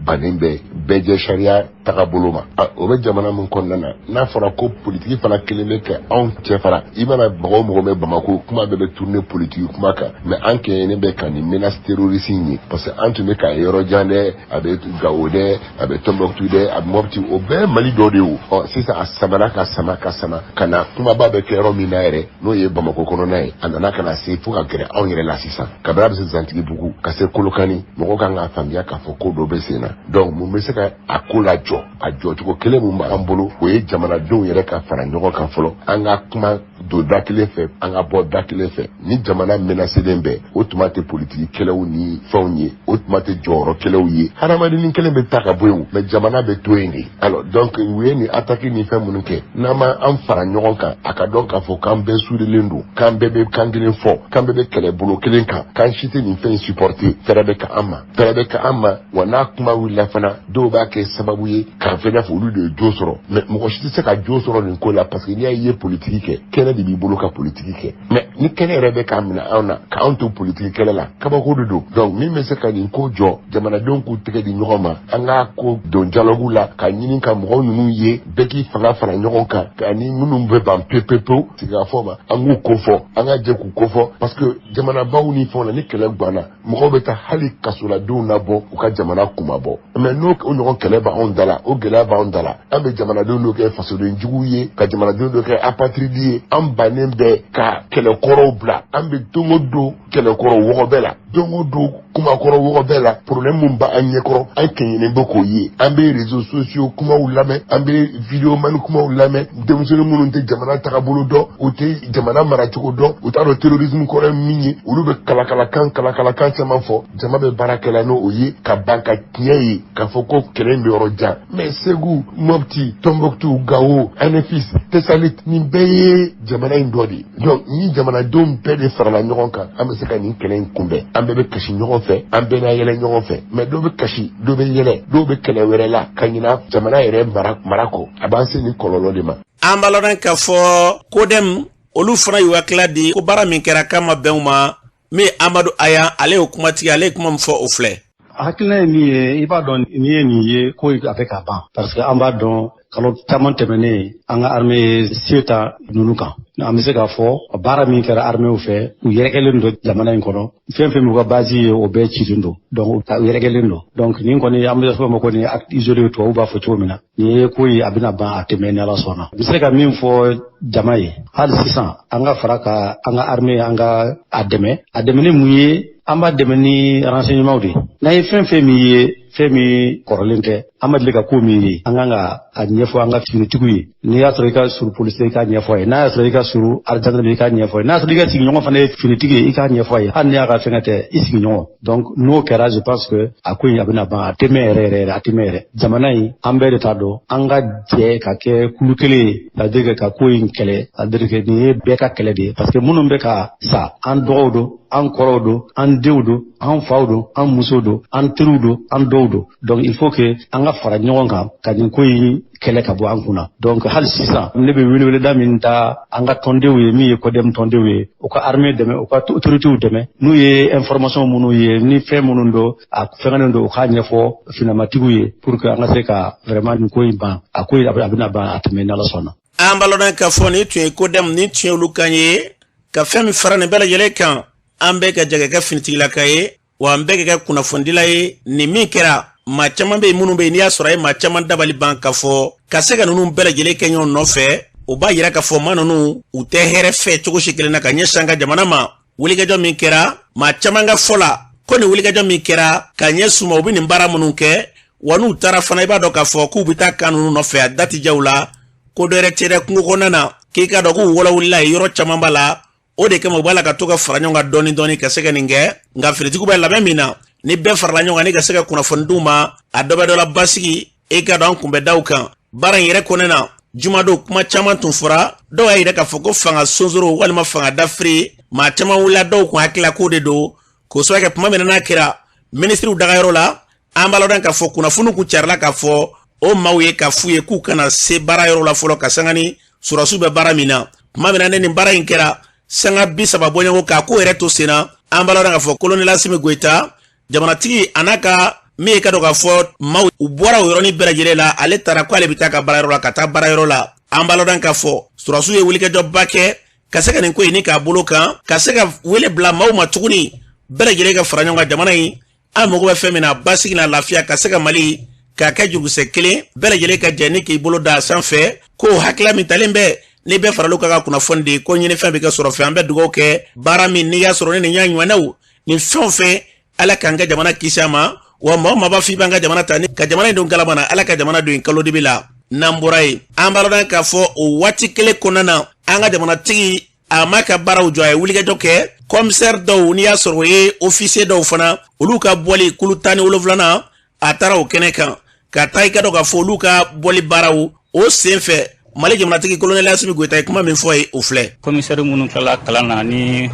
[SPEAKER 9] bannen bɛ bɛɛjɛ sariya tagabolo ma. O bɛ jamana min kɔnɔna na, n'a fɔra ko politiki fana kelen bɛ kɛ anw cɛ fara, i mana mɔgɔ o mɔgɔ mɛn Bamako, kuma bɛɛ bɛ tourner politiki kuma kan. Mais an kɛɲɛnen bɛ ka nin menace terroriste in ye, parce que an tun bɛ ka yɔrɔ jan dɛ, a bɛ Gawo dɛ, a bɛ Tombouctou dɛ, a bɛ Mopti, o bɛɛ ye Mali dɔ de ye. O ɔ sisan, a samara ka sama ka sama ka na kumaba bɛ kɛ yɔrɔ min na yɛrɛ, n'o ye Bamakɔ kɔnɔna ye, a nana ka na se fo ka gɛrɛ anw yɛrɛ la sisan. Kabini a bɛ se Zantigibugu ka se Kolokani, mɔgɔw kan k'a faamuya k'a fɔ ko dɔ bɛ sen na. Donc mun bɛ se ka a ko lajɔ? A jɔcogo kelen mun b'an bolo, o ye jamanadenw yɛrɛ ka fara ɲɔgɔn kan fɔlɔ, an ka kuma don da kelen fɛ, an ka bɔ da kelen fɛ. Ni jamana menacelen bɛ, o tuma tɛ politiki kɛlɛw ni fɛnw ye, o tuma tɛ jɔyɔrɔ kɛlɛw ye. Hadamadennin kelen bɛ ta ka bɔ yen, mais jamana bɛ to yen de. Alors donc, u ye nin attaque ni fɛn minnu kɛ, n'an ma an fara ɲɔgɔn kan, a ka dɔn k'a fɔ k'an bɛɛ suudilen don, k'an bɛɛ bɛ kan kelen fɔ, k'an bɛɛ bɛ kɛlɛbolo kelen kan, k'an si tɛ nin fɛn in supporter, fɛɛrɛ bɛ ka an ma, fɛɛrɛ bɛ ka an ma. Wa n'a kuma wulila fana, dɔw b'a kɛ sababu ye k'a fɛ fɔ olu de ye jo sɔrɔ. Mais mɔgɔ si tɛ se ka jo sɔrɔ nin ko la, parce que n'i y'a ye politiki kɛ, kɛnɛ de b'i bolo ka politiki kɛ. Mais ni kɛnɛ yɛrɛ bɛ k'a minɛ anw na, k'anw to politiki kɛlɛ la, kabako de don. Donc min bɛ se ka nin ko jɔ, jamanadenw k'u tɛgɛ di ɲɔgɔn ma, an k'a ko don dialogue la, ka ɲini ka mɔgɔw ninnu ye, bɛɛ k'i fanga fara ɲɔgɔn kan, ani minnu bɛ ban pewu pewu sigikafɔ ma, an k'u kofɔ, an ka jɛ k'u kofɔ, parce que jamanabaw ni fɛnw na, ni kɛlɛ ganna, mɔgɔw bɛ taa hali kasoladenw nabɔ u ka jamana kumabɔ. Mais n'o ɲɔgɔn kɛlɛ b'anw da la, o gɛlɛya b'anw da la, an bɛ jamanadenw dɔ kɛ fasoden juguw ye, ka jamanadenw dɔ kɛ apatride ye. An bannen bɛ ka kɛlɛkɔrɔw bila, an bɛ don o don kɛlɛkɔrɔ wɔgɔbɛ la, don o don kumakɔrɔ wɔgɔbɛ la. Problème mun b'an ɲɛkɔrɔ, an kɛɲɛnen bɛ k'o ye. An bɛ réseaux sociaux kumaw lamɛn, an bɛ videomani kumaw lamɛn, denmisɛnnin minnu tɛ jamana tagabolo dɔn, u tɛ jamana maracogo dɔn, u t'a dɔn terrorisme kɔrɔ ye min ye, olu bɛ kalakalakan kalakalakan caman fɔ. Jama bɛ baara kɛla n'o ye ka ban ka tiɲɛ ye k'a fɔ ko kɛlɛ in bɛ yɔrɔ jan. Mais Segu, Mopti, Tombouctou, Gao, Anefis, Tessalit, nin bɛɛ ye jamana in dɔ de ye. Donc ni jamanadenw bɛɛ de farala ɲɔgɔn kan, an bɛ se ka nin kɛlɛ in kunbɛn. An bɛɛ bɛ kasi ɲɔgɔn fɛ, an bɛɛ n'a yɛlɛ ɲɔgɔn fɛ. Mais dɔw bɛ kasi, dɔw bɛ yɛlɛ, dɔw bɛ kɛlɛ wɛrɛ la ka ɲina jamana yɛrɛ mara mara kɔ, a b'an se nin kɔlɔlɔ de ma.
[SPEAKER 1] An b'a lɔn k'a fɔ CODEM, olu fana y'u hakilila di ko baara min kɛra k'a ma bɛn u ma. Min Amadu Aya, ale y'o kumatigi, ale ye kuma min fɔ, o filɛ.
[SPEAKER 10] Hakilina ye min ye, i b'a dɔn, n'i ye nin ye ko a bɛ ka ban, parce que an b'a dɔn kalo caman tɛmɛnen, an ka armée ye se ta ninnu kan. An bɛ se k'a fɔ baara min kɛra armée fɛ, u yɛrɛkɛlen don jamana in kɔnɔ. Fɛn fɛn b'u ka base ye, o bɛɛ cilen don. Donc u yɛrɛkɛlen don. Donc nin kɔni, an bɛ fɔ ma ko nin acte isolé, tubabu b'a fɔ cogo min na, nin ye ko ye a bɛna ban, a tɛmɛ ni Ala sɔnna. N bɛ se ka min fɔ jama ye hali sisan, an ka fara ka an ka armée, an ka a dɛmɛ. A dɛmɛ ni mun ye? An b'a dɛmɛ ni renseignement de ye. N'an ye fɛn fɛn min ye, fɛn min kɔrɔlen tɛ, an ma deli ka ko min ye, an kan ka a ɲɛfɔ an ka finitigiw ye. N'i y'a sɔrɔ i ka surun policier, i k'a ɲɛfɔ a ye. N'a y'a sɔrɔ i ka surun gendarme, i k'a ɲɛfɔ a ye. N'a y'a sɔrɔ i ka sigiɲɔgɔn fana ye finitigi ye, i k'a ɲɛfɔ a ye, hali n'i y'a ka fɛngɛ tɛ, i sigiɲɔgɔn. Donc n'o kɛra, je pense que a ko in a bɛna ban, a tɛ mɛn yɛrɛ yɛrɛ yɛrɛ, a tɛ mɛn yɛrɛ. Jamana in, an bɛɛ de t'a dɔn, an ka jɛ ka kɛ kulu kelen ye, c'est à dire ka ko in kɛlɛ, c'est à dire que nin ye bɛɛ ka kɛlɛ de ye, parce que minnu bɛ ka sa, an dɔgɔw don, an kɔrɔw don, an denw don, an faw don, an musow don, an teriw don, an dɔw don. Donc il faut que an ka fara ɲɔgɔn kan ka nin ko in kɛlɛ ka bɔ an kunna. Donc hali sisan, ne bɛ weleweleda min da an ka tɔndenw ye, min ye CODEM tɔndenw ye, u ka armée dɛmɛ, u ka autorités dɛmɛ. N'u ye information minnu ye, ni fɛn minnu don, a fɛngɛnen don, u k'a ɲɛfɔ finamatigiw ye, pour que an ka se ka vraiment nin ko in ban. A ko in a bɛna ban, a tɛmɛ ni Ala sɔnna.
[SPEAKER 1] An b'a lɔn k'a fɔ nin tun ye CODEM, nin tun ye olu kan ye. Ka fɛn min fara nin bɛɛ lajɛlen kan, an bɛɛ ka jɛ ka kɛ finitigilaka ye, wa an bɛɛ ka kɛ kunnafonidila ye. Nin min kɛra Maa caman bɛ yen minnu bɛ yen, n'i y'a sɔrɔ a ye maa caman dabali ban k'a fɔ ka se ka ninnu bɛɛ lajɛlen kɛ ɲɔgɔn nɔfɛ, o b'a yira k'a fɔ maa ninnu u tɛ hɛrɛ fɛ cogo si kelen na ka ɲɛsin an ka jamana ma. Wulikajɔ min kɛra, maa caman ka fɔ la ko nin wulikajɔ min kɛra ka ɲɛsin u ma, u bɛ nin baara minnu kɛ wa, n'u taara fana, i b'a dɔn k'a fɔ k'u bɛ taa kan ninnu nɔfɛ, a da tɛ ja u la, ko dɔ wɛrɛ tɛ dɛ, kungo kɔnɔna na k'i k'a dɔn k'u wɔlɔwulila ye yɔrɔ caman b'a la. O de kama u b'a la ka to ka fara ɲɔgɔn kan dɔɔni dɔɔni ka se ka nin kɛ. Nka finitigiw bɛ labɛn min na, ni bɛɛ farala ɲɔgɔn kan ni ka se ka kunnafoni d'u ma, a dɔ bɛ dɔ la basigi. E k'a dɔn an kun bɛ da u kan baara in yɛrɛ kɔnɔna na. Jumadon kuma caman tun fɔra, dɔw y'a yira k'a fɔ ko fanga sonsoro walima fanga dafiri. Maa caman wulila, dɔw kun hakilila k'o de don, k'o sababu kɛ tuma min na n'a kɛra minisiriw dagayɔrɔ la, an b'a lɔn k'a fɔ kunnafoni kun carila k'a fɔ o maaw ye k'a f'u ye k'u kana se baara yɔrɔ la fɔlɔ, ka sanga ni sɔrɔdasiw bɛ baara min na. Tuma min na ne nin baara in kɛra, sanga 30 bɔɲɔgɔn k'a ko yɛrɛ to sen na, an b'a lɔn k'a fɔ kolonɛli Asimi Goyita, jamanatigi, a n'a ka min ye ka dɔn k'a fɔ maaw u bɔra o yɔrɔnin bɛɛ lajɛlen la, ale taara ko ale bɛ taa ka baarayɔrɔ la, ka taa baarayɔrɔ la. An b'a lɔn k'a fɔ sɔrɔdasiw ye wulikajɔba kɛ ka se ka nin ko in ni k'a bolo kan, ka se ka wele bila maaw ma tuguni, bɛɛ lajɛlen ka fara ɲɔgɔn kan. Jamana in, an mago bɛ fɛn min na, basigi n'a lafiya, ka se ka Mali k'a kɛ jurukisɛ kelen, bɛɛ lajɛlen ka jɛ ni k'i bolo da a sanfɛ, ko hakilila min talen bɛ ni bɛɛ faral'o kan ka kunnafoni di ko ɲinifɛn bɛ kɛ sɔrɔ fɛn. An bɛ dugawu kɛ baara min n'i y'a sɔrɔ ni nin y'a ɲɔgɔnnaw nin fɛn o fɛn, Ala k'an ka jamana kisi a ma. Wa maa o maa b'a fɔ i b'an ka jamana ta ni ka jamana in don galama na, Ala ka jamana don in kalo dibi la. N'an bɔra yen, an b'a lɔn k'a fɔ o waati kelen kɔnɔna na, an ka jamanatigi a ma ka baaraw jɔ, a ye wulikajɔ kɛ. Commissaire dɔw, n'i y'a sɔrɔ o ye officier dɔw fana, olu ka bɔli kulu 17nan, a taara o kɛnɛ kan ka taa i ka dɔn k'a fɔ olu ka bɔli baaraw o sen fɛ. Mali jamanatigi kolonɛli Asimi Goyita ye kuma min fɔ ye, o filɛ.
[SPEAKER 11] Commissaire minnu tilala kalan na ni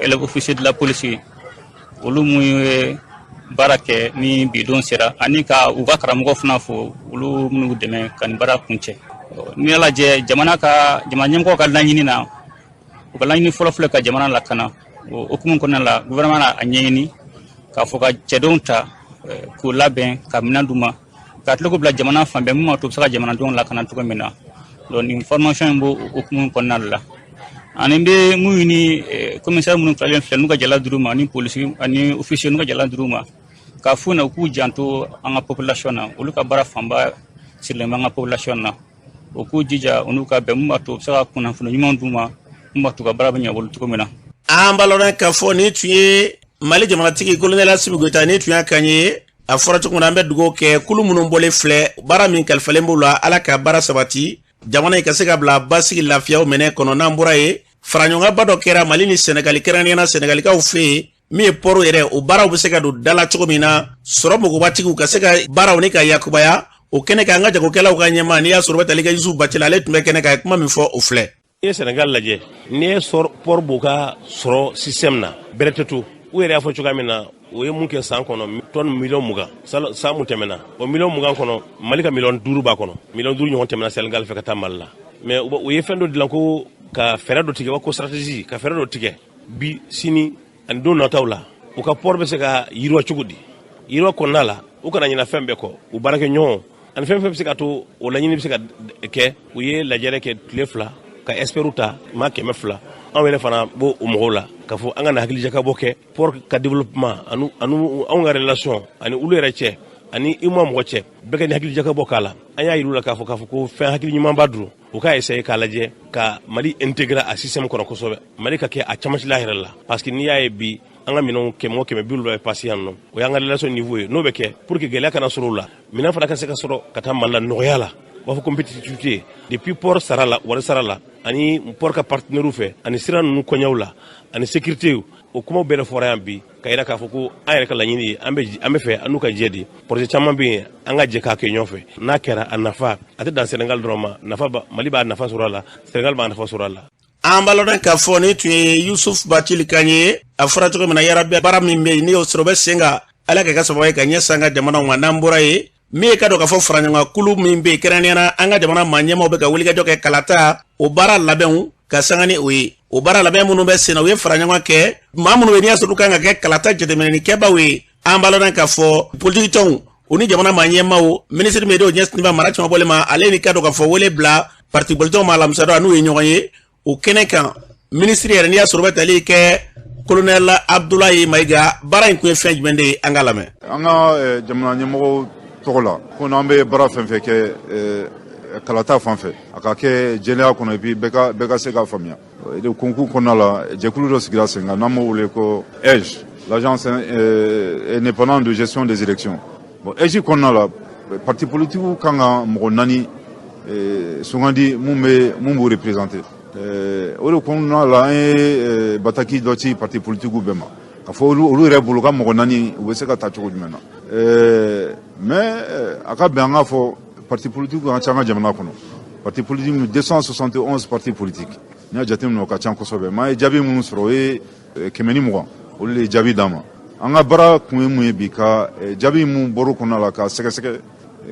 [SPEAKER 11] élève officier de la police, olu mun ye baara kɛ ni bidon sera, ani ka u ka karamɔgɔ fana fo, olu minnu dɛmɛ ka nin baara kuncɛ. N'i y'a lajɛ, jamana ka jamana ɲɛmɔgɔ ka laɲini na, u ka laɲini fɔlɔ filɛ ka jamana lakana. O hukumu kɔnɔna la, gouvernement a ɲɛɲini k'a fɔ ka cɛdenw ta k'u labɛn, ka minɛn d'u ma, ka tila k'u bila jamana fan bɛɛ, mun b'a to u bɛ se ka jamanadenw lakana cogo min na. Donc nin formation in b'o hukumu kɔnɔna de la. Ani n bɛ mun ɲini commissaire minnu tilalen filɛ, n'u ka jala d'u ma, ani polisi ani officier n'u ka jala d'u ma, k'a f'u ɲɛna u k'u janto an ka population na. Olu ka baara fanba sirilen bɛ an ka population na. U k'u jija u n'u ka bɛn, mun b'a to u bɛ se ka kunnafoni ɲuman d'u ma, mun b'a to u ka baara bɛ ɲɛ u bolo cogo min na.
[SPEAKER 1] An b'a lɔn k'a fɔ nin tun ye Mali jamanatigi kolonɛli Asimi Goyita, nin tun y'a kan ye. A fɔra cogo min na, an bɛ dugawu kɛ kulu minnu bɔlen filɛ, baara min kalifalen b'u la, Ala ka baara sabati, jamana in ka se ka bila basigi lafiyaw minɛ kɔnɔ. N'an bɔra yen, faraɲɔgɔnba dɔ kɛra Mali ni Sɛnɛgali, kɛrɛnkɛrɛnnenya na Sɛnɛgalikaw fɛ yen, min ye pɔriw yɛrɛ, o baaraw bɛ se ka don da la cogo min na, sɔrɔ magobatigiw ka se ka baaraw ni ka yakubaya o kɛnɛ kan. An ka jagokɛlaw ka ɲɛmaa, n'i y'a sɔrɔ bɛ tali kɛ Yusufu Bacili, ale tun bɛ kɛnɛ kan, a ye kuma min fɔ, o filɛ.
[SPEAKER 12] N'i ye Senegal lajɛ, n'i ye port b'u ka sɔrɔ système na, bɛrɛ tɛ to. U yɛrɛ y'a fɔ cogoya min na, o ye mun kɛ san kɔnɔ, tonne miliyɔn 20 san mun tɛmɛna, o miliyɔn 20 kɔnɔ, Mali ka miliyɔn 5 b'a kɔnɔ. Miliyɔn 5 ɲɔgɔn tɛmɛna Senegal fɛ ka taa Mali la. Mais u ye fɛn dɔ dilan ko ka fɛɛrɛ dɔ tigɛ, ko stratégie, ka fɛɛrɛ dɔ tigɛ bi, sini ani don nataw la, u ka port bɛ se ka yiriwa cogo di. Yiriwa kɔnɔna la, u kana ɲina fɛn bɛɛ kɔ, u baarakɛ ɲɔgɔn ani fɛn fɛn bɛ se ka to o laɲini bɛ se ka kɛ. U ye lajɛrɛ kɛ tile 2 ka expertw ta, maa 200. Anw yɛrɛ fana b'o o mɔgɔw la k'a fɔ an ka na hakilijakabɔ kɛ port ka développement anu anw ka relation ani olu yɛrɛ cɛ ani UEMOA mɔgɔ cɛ, bɛɛ ka ni hakilijakabɔ k'a la. An y'a yir'u la k'a fɔ ko fɛn hakili ɲumanba don, u k'a essayer k'a lajɛ ka Mali intégrer a système kɔnɔ kosɛbɛ, Mali ka kɛ a camancɛla yɛrɛ la, parce que n'i y'a ye bi, an ka minɛnw kɛmɛ o 170 bɛ passer yan nɔ, o y'an ka relation niveau ye. N'o bɛ kɛ pour que gɛlɛya kana sɔrɔ o la, minɛn fana ka se ka sɔrɔ ka taa Mali la nɔgɔya la, u b'a fɔ compétitivité, depuis port sara la, wari sara la, ani port ka partenaire fɛ, ani sira ninnu kɔɲɛw la, ani sécurité. O kumaw bɛɛ de fɔra yan bi, ka yira k'a fɔ ko an yɛrɛ ka laɲini ye, an bɛ fɛ an n'u ka jɛ de projet caman bɛ yen, an ka jɛ k'a kɛ ɲɔgɔn fɛ. N'a kɛra, a nafa a tɛ dan Sénégal dɔrɔn ma, nafa Mali b'a nafa sɔrɔ a la, Sénégal b'a nafa sɔrɔ a la.
[SPEAKER 1] An b'a lɔn k'a fɔ nin tun ye Yusuf Bacili kan ye. A fɔra cogo min na, yarabi, baara min bɛ yen, n'i y'o sɔrɔ, o bɛ sen kan, Ala ka kɛ sababu ye ka ɲɛsin an ka jamanaw ma. N'an bɔra yen, min ye ka dɔn k'a fɔ faraɲɔgɔnkulu min bɛ yen, kɛrɛnkɛrɛnnenya la an ka jamana maa ɲɛmaaw bɛ ka wulikajɔ kɛ kalata o baara labɛnw ka sanga ni o ye, o baara labɛn minnu bɛ sen na, u ye fara ɲɔgɔn kɛ maa minnu bɛ, n'i y'a sɔrɔ olu kan ka kɛ kalata jateminɛnikɛbaw ye. An b'a lɔn k'a fɔ politikitɔnw, u ni jamana maa ɲɛmaaw, minisiri min o ɲɛsinnen bɛ mara caman ma, ale ni ka dɔn k'a fɔ wele bila parti politikiw ma alamisa don, n'u ye ɲɔgɔn ye o kɛnɛ kan. Minisiri yɛrɛ, n'i y'a sɔrɔ bɛ tali kɛ kolonɛli Abudulayi Mayiga, baara in kun ye fɛn jumɛn de ye? An ka lamɛn.
[SPEAKER 8] An ka jamana ɲɛmɔgɔw tɔgɔ la, ko n'an bɛ baara fɛn fɛn kɛ kalata fan fɛ, a ka kɛ jɛlenya kɔnɔ, et puis bɛɛ ka se k'a faamuya. De concours kɔnɔna la, jɛkulu dɔ sigira sen kan n'an b'o wele ko AIGE, l'agence indépendante de gestion des élections. Bon, AIGE kɔnɔna la, parti politique kan ka mɔgɔ naani sugandi mun b'u représenter. O de kɔnɔna la, an ye bataki dɔ ci parti politique bɛɛ ma, ka fɔ olu yɛrɛ bolo ka mɔgɔ naani, u bɛ se ka ta cogo jumɛn na. Mais a ka bɛn an k'a fɔ, parti politique ka ca an ka jamana kɔnɔ. Parti politique, 271 parti politique, n'i y'a jateminɛ, o ka ca kosɛbɛ. Mais an ye jaabi minnu sɔrɔ, o ye 120, olu de ye jaabi d'an ma. An ka baara kun ye mun ye bi? Ka jaabi mun bɔr'o kɔnɔna la, k'a sɛgɛsɛgɛ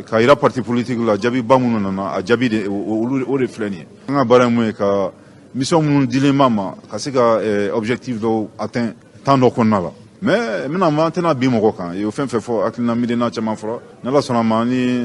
[SPEAKER 8] ka yira parti politique la. Jaabiba minnu nana, a jaabi de, olu o de filɛ nin ye. An ka baara ye mun ye? Ka mission minnu dilen b'a ma, ka se ka objectif dɔw atteint temps dɔ kɔnɔna la. Mais n bɛna, an tɛna bin mɔgɔ kan o fɛn fɛn fɔ. Hakilina miirina caman fɔra. N'Ala sɔnna ma, ni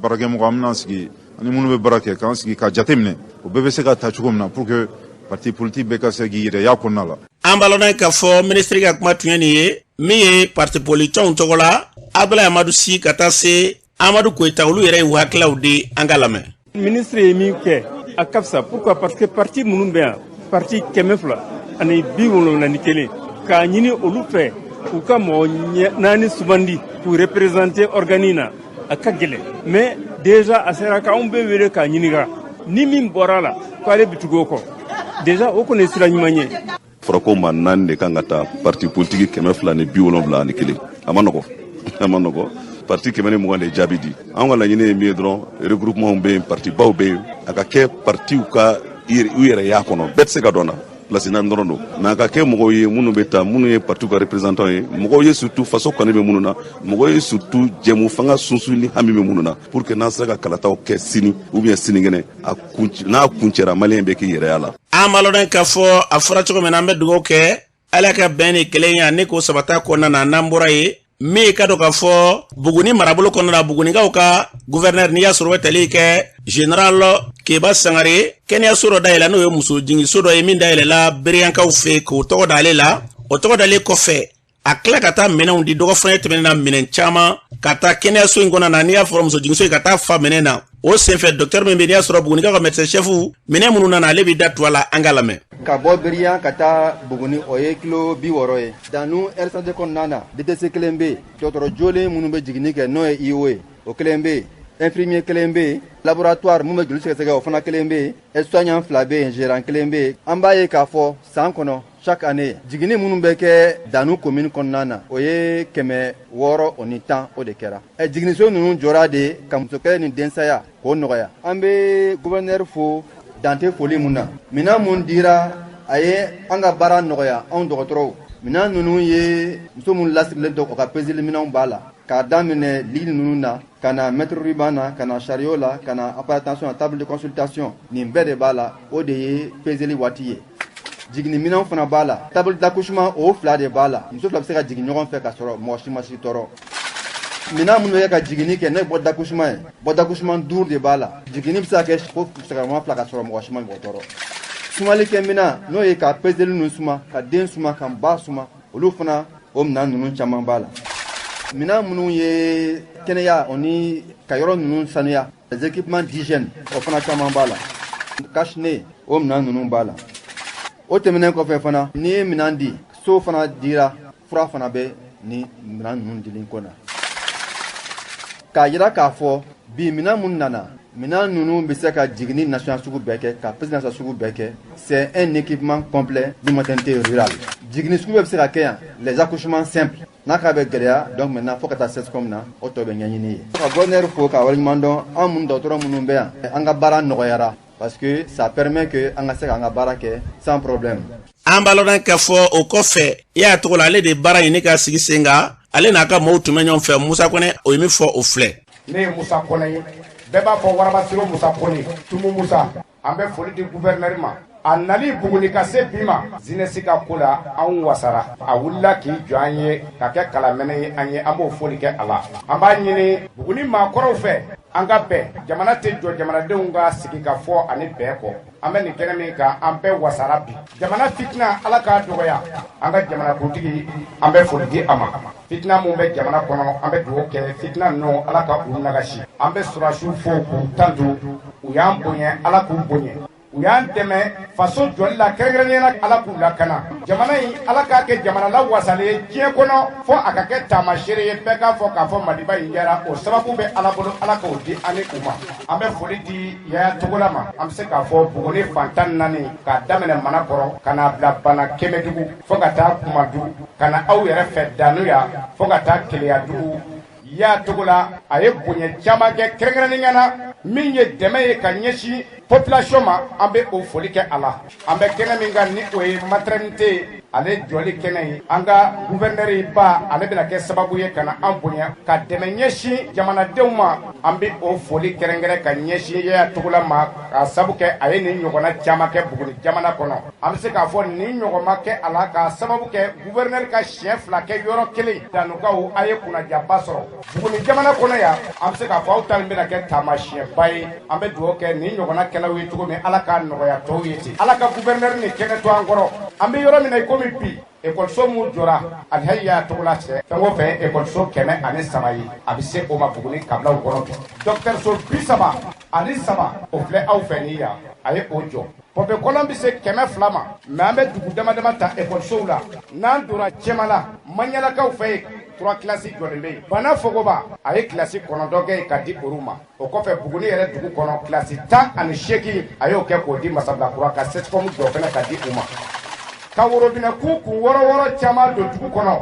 [SPEAKER 8] baarakɛmɔgɔ, an bɛna sigi ani minnu bɛ baara kɛ, k'an sigi ka jate minɛ, o bɛɛ bɛ se ka ta cogo min na, pour que parti politique bɛɛ ka se k'i yɛrɛ y'a kɔnɔna la.
[SPEAKER 1] An b'a lɔn k'a fɔ minisiri ka kuma tun ye nin ye. Min ye parti politikiw tɔgɔ la, Abdoulaye Amadou Sy ka taa se Amadu Koyita, olu yɛrɛ ye u hakililaw di, an ka lamɛn.
[SPEAKER 13] Ministre ye min kɛ, a ka fisa. Pourquoi? Parce que parti minnu bɛ yan, parti 271, k'a ɲini olu fɛ u ka mɔgɔ naani sugandi k'u représenter organe na, a ka gɛlɛn. Mais déjà a sera k'anw bɛɛ wele k'a ɲininka, ni min bɔra la k'ale bɛ tugu o kɔ, déjà o kɔni ye sira ɲuman ye.
[SPEAKER 14] Fɔra ko maa naani de kan ka taa parti politique 271. A ma nɔgɔ, a ma nɔgɔ. Parti 120 de jaabi di. An ka laɲini ye min ye dɔrɔn, regroupement bɛ yen, parti baw bɛ yen, a ka kɛ partiw ka u yɛrɛ y'a kɔnɔ. Bɛɛ tɛ se ka dɔn na, place naani dɔrɔn don, mais a ka kɛ mɔgɔw ye minnu bɛ taa, minnu ye partiw ka représentant ye, mɔgɔw ye surtout faso kanu bɛ minnu na, mɔgɔw ye surtout jɛmu fanga sunsun ni hami bɛ minnu na, pour que n'an sera ka kalataw kɛ sini ou bien sinikɛnɛ, a kun n'a kuncɛra, maliyɛn bɛ k'i yɛrɛ la.
[SPEAKER 1] An b'a lɔn k'a fɔ a fɔra cogo min na, an bɛ dugawu kɛ, Ala ka bɛn ni kelenya ne k'o sabata kɔnɔna na. N'an bɔra yen, min ye ka dɔn k'a fɔ Buguni marabolo kɔnɔna na, Bugunikaw ka gouverneur, n'i y'a sɔrɔ o bɛ tali kɛ général Keba Sangare, kɛnɛyaso dɔ dayɛlɛ, n'o ye muso jiginso dɔ ye min dayɛlɛla Bereyankaw fɛ, k'o tɔgɔ d'ale la. O tɔgɔ dalen kɔfɛ, a tila ka taa minɛnw di dɔgɔ fana tɛmɛnen na, minɛn caman ka taa kɛnɛyaso in kɔnɔ na, n'i y'a fɔra muso jiginso ye, ka taa fa minɛn na. O senfɛ, docteur min bɛ, n'i y'a sɔrɔ Bugunikaw ka médecin chef, minɛn minnu nana, ale b'i da tu a la, an ka lamɛn.
[SPEAKER 15] Ka bɔ Beriyan ka taa Buguni, o ye kilo 60 ye. Danu aire santé kɔnɔna na, DTC kelen bɛ yen, dɔgɔtɔrɔ jolen minnu bɛ jiginni kɛ, n'o ye IO ye, o kelen bɛ yen, infirmier kelen bɛ yen, laboratoire mun bɛ joli sɛgɛsɛgɛ, o fana kelen bɛ yen, aide-soignant fila bɛ yen, gérant kelen bɛ yen. An b'a ye k'a fɔ san kɔnɔ, chaque année, jiginni minnu bɛ kɛ Danu commune kɔnɔna na, o ye 610, o de kɛra. Ɛ jiginniso ninnu jɔra de ka musokɛlɛ ni densaya k'o nɔgɔya. An bɛ gouverneur fo dante foli mun na. Minɛn mun dira, a ye an ka baara nɔgɔya, anw dɔgɔtɔrɔw. Minɛn ninnu ye muso minnu lasirilen to, o ka peseli minɛnw b'a la, k'a daminɛ lit ninnu na, ka na mètre ruban na, ka na chariot la, ka na appareil tension na, table de consultation, nin bɛɛ de b'a la. O de ye peseli waati ye. Jiginni minɛnw fana b'a la, table d'accouchement, o fila de b'a la, muso fila bɛ se ka jigin ɲɔgɔn fɛ ka sɔrɔ mɔgɔ si ma si tɔɔrɔ. Minɛn minnu bɛ kɛ ka jiginni kɛ, n'o ye boîte d'accouchement ye, boîte d'accouchement duuru de b'a la. Jiginni bɛ se ka kɛ fo sɛgɛrɛma fila ka sɔrɔ mɔgɔ si ma mɔgɔ tɔɔrɔ. Sumalikɛ minɛn, n'o ye ka peseli ninnu suma, ka den suma, ka ba suma, olu fana, o minɛn ninnu caman b'a la. Minɛn minnu ye kɛnɛya, o ni ka yɔrɔ ninnu sanuya, les équipements d'hygiène, o fana caman b'a la, cache-nez, o minɛn ninnu b'a la. O tɛmɛnen kɔfɛ fana, n'i ye minɛn di, so fana dira, fura fana bɛ ni minɛn ninnu dili ko na, k'a yira k'a fɔ bi minɛn minnu nana, minɛn ninnu bɛ se ka jiginni nasɔnya sugu bɛɛ kɛ, ka peseli nasɔnya sugu bɛɛ kɛ. C'est un équipement complet du maternité rurale. Jiginni sugu bɛɛ bɛ se ka kɛ yan, les accouchements simples n'a k'a bɛ gɛlɛya. Donc maintenant, fo ka taa CSCOM na, o tɔ bɛ ɲɛɲini ye. Ka gouverneur fo ka waleɲuman dɔn. An mun dɔgɔtɔrɔ minnu bɛ yan, an ka baara nɔgɔyara, parce que ça permet que an ka se k'an ka baara kɛ sans problème.
[SPEAKER 1] An b'a lɔn k'a fɔ o kɔfɛ, i y'a tɔgɔ la, ale de baara ɲini ka sigi sen kan, ale n'a ka maaw tun bɛ ɲɔgɔn fɛ. Musa Kɔnɛ, o ye min fɔ, o filɛ.
[SPEAKER 16] Ne ye Musa Kɔnɛ ye, bɛɛ b'a fɔ Warabasiro Musa Kɔnɛ, Tumu Musa. An bɛ foli di gouverneur ma. A nali Buguni ka se bi ma, jeunesse ka ko la, anw wasara. A wulila k'i jɔ an ye ka kɛ kalamɛnɛ ye an ye, an b'o foli kɛ a la. An b'a ɲini Buguni maakɔrɔw fɛ, an ka bɛn. Jamana tɛ jɔ jamanadenw ka sigi ka fɔ ani bɛn kɔ. An bɛ nin kɛnɛ min kan, an bɛɛ wasara bi. Jamana fitina, Ala k'a dɔgɔya. An ka jamanakuntigi, an bɛ foli di a ma. Fitina min bɛ jamana kɔnɔ, an bɛ dugawu kɛ fitina ninnu, Ala ka u nagasi. An bɛ sɔrɔdasiw fo k'u tantu. U y'an bonya, Ala k'u bonya. U y'an dɛmɛ faso jɔli la, kɛrɛnkɛrɛnnenya la, Ala k'u lakana. Jamana in, Ala k'a kɛ jamana lawasalen ye diɲɛ kɔnɔ, fo a ka kɛ taamaseere ye, bɛɛ k'a fɔ k'a fɔ Maliba in diyara. O sababu bɛ Ala bolo, Ala k'o di an ni u ma. An bɛ foli di Yaya Togola ma. An bɛ se k'a fɔ Buguni fan 14, k'a daminɛ Manakɔrɔ ka n'a bila Bana Kɛmɛdugu, fo ka taa Kumadu, ka na aw yɛrɛ fɛ Danuya, fo ka taa Keleyadugu. Yaya Togola a ye bonya caman kɛ, kɛrɛnkɛrɛnnenya la min ye dɛmɛ ye ka ɲɛsin population ma, an bɛ o foli kɛ a la. An bɛ kɛnɛ min kan, ni o ye maternité ye, ale jɔli kɛnɛ ye, an ka gouverneur ba, ale bɛna kɛ sababu ye ka na an bonya ka dɛmɛ ɲɛsin jamanadenw ma. An bɛ o foli kɛrɛnkɛrɛn ka ɲɛsin Yaya Togola ma, k'a sabu kɛ a ye nin ɲɔgɔnna caman kɛ Buguni jamana kɔnɔ. An bɛ se k'a fɔ nin ɲɔgɔn ma kɛ a la, k'a sababu kɛ gouverneur ka siɲɛ 2 kɛ yɔrɔ kelen. Danukaw, a ye kunnajaba sɔrɔ Buguni jamana kɔnɔ yan. An bɛ se k'a fɔ aw ta nin bɛna kɛ taamasiyɛnba ye. An bɛ dugawu kɛ nin ɲɔgɔnna kɛlaw ye cogo min, Ala k'a nɔgɔya tɔw ye ten. Ala ka gouverneur ni kɛnɛ to an kɔrɔ. An bɛ yɔrɔ min na i komi bi, ekɔliso min jɔra Alihaji Yaya Togola fɛ, fɛn o fɛn ekɔliso 103 ye, a bɛ se o ma Buguni kabilaw kɔnɔ bi. Dɔgɔtɔrɔso 33, o filɛ aw fɛ nin yan, a ye o jɔ. Pɔnpe kɔlɔn bɛ se 200 ma, mais an bɛ dugu dama dama ta ekɔlisow la. N'an donna Cɛmala, Maɲalakaw fɛ yen, 3 kilasi jɔlen bɛ yen. Bana Fogoba, a ye kilasi 9 kɛ yen ka di olu ma. O kɔfɛ, Buguni yɛrɛ dugu kɔnɔ, kilasi 18, a y'o kɛ k'o di Masabilakura, ka CSCOM jɔ fɛnɛ ka di u ma. Ka worobinɛ kun 6 6 caman don dugu kɔnɔ.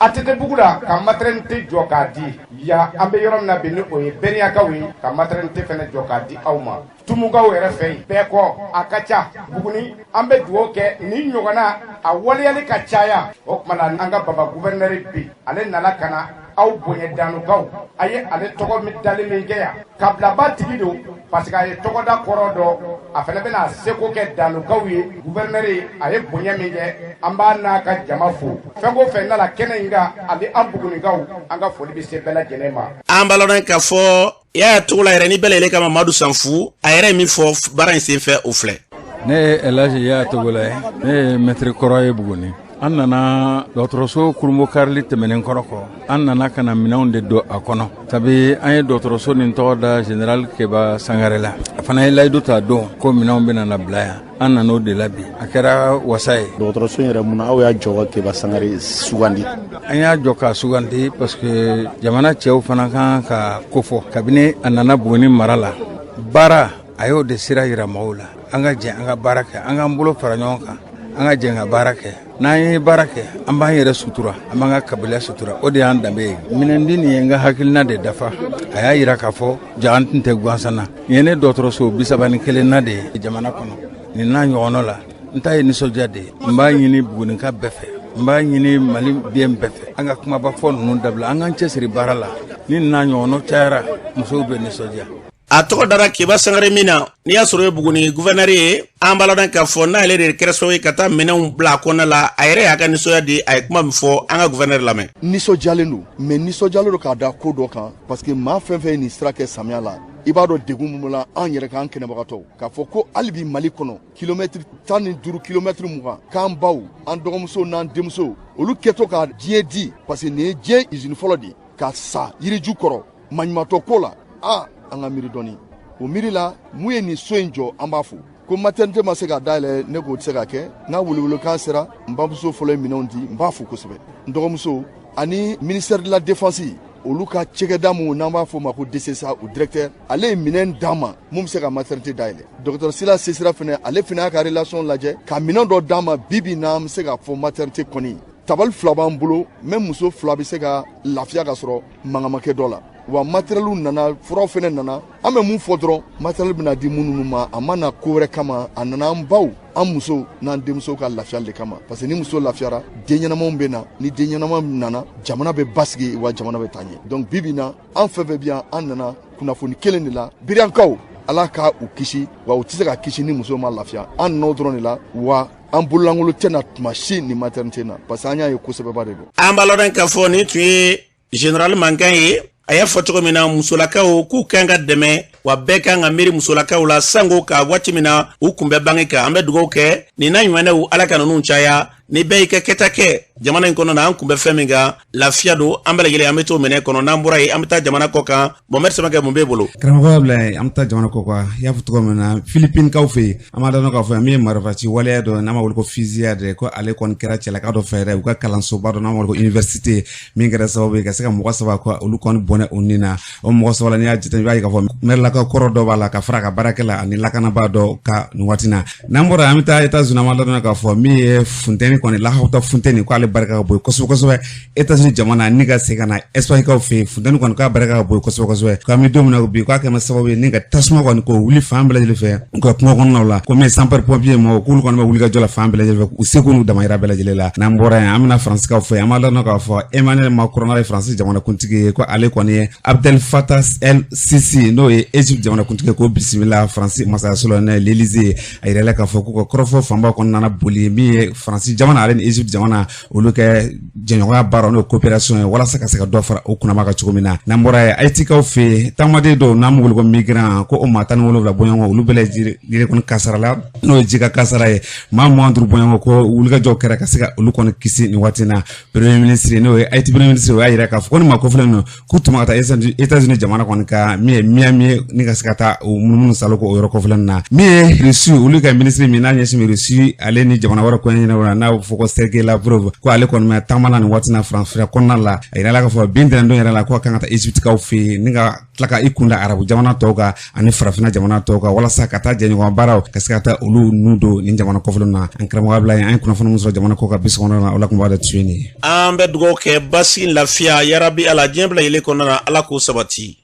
[SPEAKER 16] ATT bugu la, ka maternité jɔ k'a di yan. An bɛ yɔrɔ min na bi, ni o ye Bɛniyakaw ye, ka maternité fɛnɛ jɔ k'a di aw ma. Tumukaw yɛrɛ fɛ yen, bɛɛ kɔ, a ka ca. Buguni, an bɛ dugawu kɛ nin ɲɔgɔnna a waleyali ka caya. O tuma na, an ka baba gouverneur bi, ale nana ka na aw bonya. Danukaw, a ye ale tɔgɔ min dali min kɛ yan, kabilaba tigi don, parce que a ye tɔgɔda kɔrɔ dɔn. A fana bɛna seko kɛ Danukaw ye. Gouverneur, a ye bonya min kɛ, an b'a n'a ka jama fo. Fɛn o fɛn nana kɛnɛ in kan, ani an Bugunikaw, an ka foli bɛ se bɛɛ lajɛlen ma.
[SPEAKER 1] An b'a lɔn k'a fɔ Yaya Togola yɛrɛ ni bɛɛ lajɛlen kama, Madu Sanfu, a yɛrɛ ye min fɔ baara in senfɛ, o filɛ.
[SPEAKER 8] Ne ye Elhaji Yaya Togola ye, ne ye mɛtiri kɔrɔ ye Buguni. An nana dɔgɔtɔrɔso kurunbonkarili tɛmɛnen kɔrɔ kɔ, an nana ka na minɛnw de don a kɔnɔ. Sabi an ye dɔgɔtɔrɔso nin tɔgɔ da général Keba Sangare la. A fana ye layidu ta don ko minɛnw bɛna na bila yan. An nana o de la bi, a kɛra wasa ye.
[SPEAKER 17] Dɔgɔtɔrɔso yɛrɛ, mun na aw y'a jɔ ka Keba Sangare sugandi?
[SPEAKER 8] An y'a jɔ k'a sugandi parce que jamana cɛw fana kan ka kofɔ. Kabini a nana Buguni mara la, baara a y'o de sira yira mɔgɔw la. An ka jɛ an ka baara kɛ, an k'an bolo fara ɲɔgɔn kan, an ka jɛ ka baara kɛ. N'an ye baara kɛ, an b'an yɛrɛ sutura, an b'an ka kabila sutura, o de y'an danbe ye. Minɛndi nin ye n ka hakilina de dafa. A y'a yira k'a fɔ ja an tun tɛ gansan na. Nin ye ne dɔgɔtɔrɔso 31 na de ye jamana kɔnɔ. Nin n'a ɲɔgɔnna la, n ta ye nisɔndiya de ye. N b'a ɲini Bugunika bɛɛ fɛ, n b'a ɲini Mali den bɛɛ fɛ, an ka kumaba fɔ ninnu dabila, an k'an cɛsiri baara la. Ni nin n'a ɲɔgɔnna cayara, musow bɛ nisɔndiya.
[SPEAKER 1] A tɔgɔ dara Keba Sangare min na, n'i y'a sɔrɔ o ye Buguni gouverneur ye, an b'a ladɔn k'a fɔ n'ale de kɛra sababu ye ka taa minɛnw bila a kɔnɔna la, a yɛrɛ y'a ka nisɔndiya di. A ye kuma min fɔ, an ka gouverneur lamɛn.
[SPEAKER 18] Nisɔndiyalen don, mais nisɔndiyalen don k'a da ko dɔ kan, parce que maa fɛn fɛn ye nin sira kɛ samiya la, i b'a dɔn degun min la an yɛrɛ k'an kɛnɛbagatɔw, k'a fɔ ko hali bi Mali kɔnɔ, kilomɛtiri 15, kilomɛtiri 20, k'an baw, an dɔgɔmusow n'an denmusow, olu kɛtɔ ka diɲɛ di, parce que nin ye diɲɛ usine fɔlɔ de ye ka sa yiriju kɔrɔ maɲumatɔ ko la. A an ka miiri dɔɔni o miiri la. Mun ye nin so in jɔ, an b'a fo. Ko maternité ma se ka dayɛlɛ, ne k'o tɛ se ka kɛ. N ka welewelekan sera, n bamuso fɔlɔ ye minɛnw di, n b'a fo kosɛbɛ. N dɔgɔmuso ani ministère de la Défense, olu ka cɛkɛda mun n'an b'a fɔ o ma ko DCSA, o directeur, ale ye minɛn d'an ma mun bɛ se ka maternité dayɛlɛ. Docteur Sila Sesira fɛnɛ, ale fɛnɛ y'a ka relation lajɛ ka minɛn dɔ d'an ma. Bi bi n'an bɛ se k'a fɔ maternité kɔni, tabali 2 b'an bolo, mɛ muso 2 bɛ se ka lafiya ka sɔrɔ mankan ma kɛ dɔ la. Wa matériel nana, furaw fɛnɛ nana. An bɛ mun fɔ dɔrɔn, matériel bɛna di minnu ma, a ma na ko wɛrɛ kama, a nana an baw, an musow n'an denmusow ka lafiyali de kama, parce que ni muso lafiyara, den ɲɛnamaw bɛ na. Ni den ɲɛnama nana, jamana bɛ basigi, wa jamana bɛ taa ɲɛ. Donc bi bi na, an fɛn fɛn bi yan, an nana kunnafoni kelen de la, Biriyankaw. Ala ka u kisi, wa u tɛ se ka kisi ni muso ma lafiya. An nɔ dɔrɔn de la, wa an bololankolon tɛ na tuma si nin maternité na, parce que an y'a ye kosɛbɛba de don.
[SPEAKER 1] An b'a lɔn k'a fɔ nin tun ye général mankan ye. A y'a fɔ cogo min na, musolakaw k'u kan ka dɛmɛ, wa bɛɛ kan ka miiri musolakaw la, sango ka waati min na u kun bɛ bange kan. An bɛ dugawu kɛ nin n'a ɲumanɛw, Ala ka ninnu caya. Ni bɛɛ y'i ka kɛta kɛ jamana in kɔnɔ na, an kun bɛ fɛn min kan, lafiya don. An bɛɛ lajɛlen an bɛ t'o minɛ kɔnɔ. N'an bɔra yen, an bɛ taa jamana kɔ kan. Mohamed Samakɛ, mun b'e bolo?
[SPEAKER 19] Karamɔgɔ bila, an bɛ taa jamana kɔ kan. I y'a fɔ cogo min na, Filipinkaw fɛ yen, an b'a dɔn k'a fɔ min ye marifaci waleya dɔ, n'an b'a wele ko fusillade, ko ale kɔni kɛra cɛlaka dɔ fɛ yɛrɛ, u ka kalansoba dɔ n'an b'a wele ko université, min kɛra sababu ye ka se ka mɔgɔ saba ko olu kɔni bɔnɛ u ni na. O mɔgɔ saba la, n'i y'a jate, i b'a ye k'a fɔ mɛrilaka kɔrɔ dɔ b'a la, ka fara a ka baarakɛla ani lakanabaa dɔ ka nin waati na. N'an bɔra, an bɛ taa États-Unis. An b'a dɔn k'a fɔ min ye funteni kɔni lahawuta, funteni k'ale barika ka bon kosɛbɛ kosɛbɛ États-Unis jamana ni ka se ka na Espagne kaw fɛ yen, funteni kɔni k'a barika ka bon kosɛbɛ kosɛbɛ. K'an bɛ don min na bi, k'a kɛ sababu ye ni ka tasuma kɔni k'o wuli fan bɛɛ lajɛlen fɛ u ka kungo kɔnɔnaw la. Komi sapeur pompier mɔgɔw k'olu kɔni bɛ wuli ka jɔ la fan bɛɛ lajɛlen fɛ, u seko n'u damayira bɛɛ lajɛlen la. N'an bɔra yen, an bɛna Faransi kaw fɛ. An b'a dɔn k'a fɔ Emmanuel Macron, n'ale ye Faransi jamanakuntigi ye, ko ale kɔni ye Abdel Fattah El Sisi, n'o ye Egypte jamanakuntigi ye, ko bisimila Faransi masayaso la, n'a ye l'Élysée. A yirala k'a fɔ k'u ka kɔrɔfɔ fanba kɔnɔna nana boli min ye Faransi jamana ale ni Egypte jamana, olu kɛ jɛɲɔgɔnya baara, n'o ye coopération ye, walasa ka se ka dɔ fara o kunnama kan cogo min na. N'an bɔra yen, Haïtikaw fɛ yen, taamaden dɔw n'an b'u wele ko migrant, ko o maa 17 bɔɲɔgɔn, olu bɛɛ lajɛlen kɔni kasara la, n'o ye jika kasara ye. Maa 25 bɔɲɔgɔn, ko wulikajɔw kɛra ka se ka olu kɔni kisi nin waati in na. Premier ministre, n'o ye Haïti premier ministre, o y'a yira k'a fɔ ko ni maa kofɔlen ninnu k'u tun ma ka taa États-Unis jamana kɔni ka min ye Miami ye, ni ka se ka taa o munumunu salo ko o yɔrɔ kɔfɛla na. Min ye Russie, olu ka ministre min n'a ɲɛsin bɛ Russie ale ni jamana wɛrɛ ko ɲɛnabɔ la, n'a bɛ fɔ ko Sergei Lavrov, ko ale kɔni bɛ taama na nin waati na Faransi kɔnɔna la. A yirala k'a fɔ bin tɛnɛndon yɛrɛ la, ko a kan ka taa Égypte kaw fɛ yen, ni ka tila ka i kunda arabu jamana tɔw kan ani farafinna jamana tɔw kan, walasa ka taa jɛɲɔgɔn baaraw ka se ka taa olu nun don nin jamana kɔfɛlenw na. An karamɔgɔ bila yen, an ye kunnafoni min sɔrɔ jamana kɔ kan bi sɔgɔmada na, o la kun b'a da tun ye nin ye.
[SPEAKER 1] An bɛ dugawu kɛ basi, lafiya, yarabi Ala, diɲɛ bila yelen kɔnɔna na, Ala k'o sabati.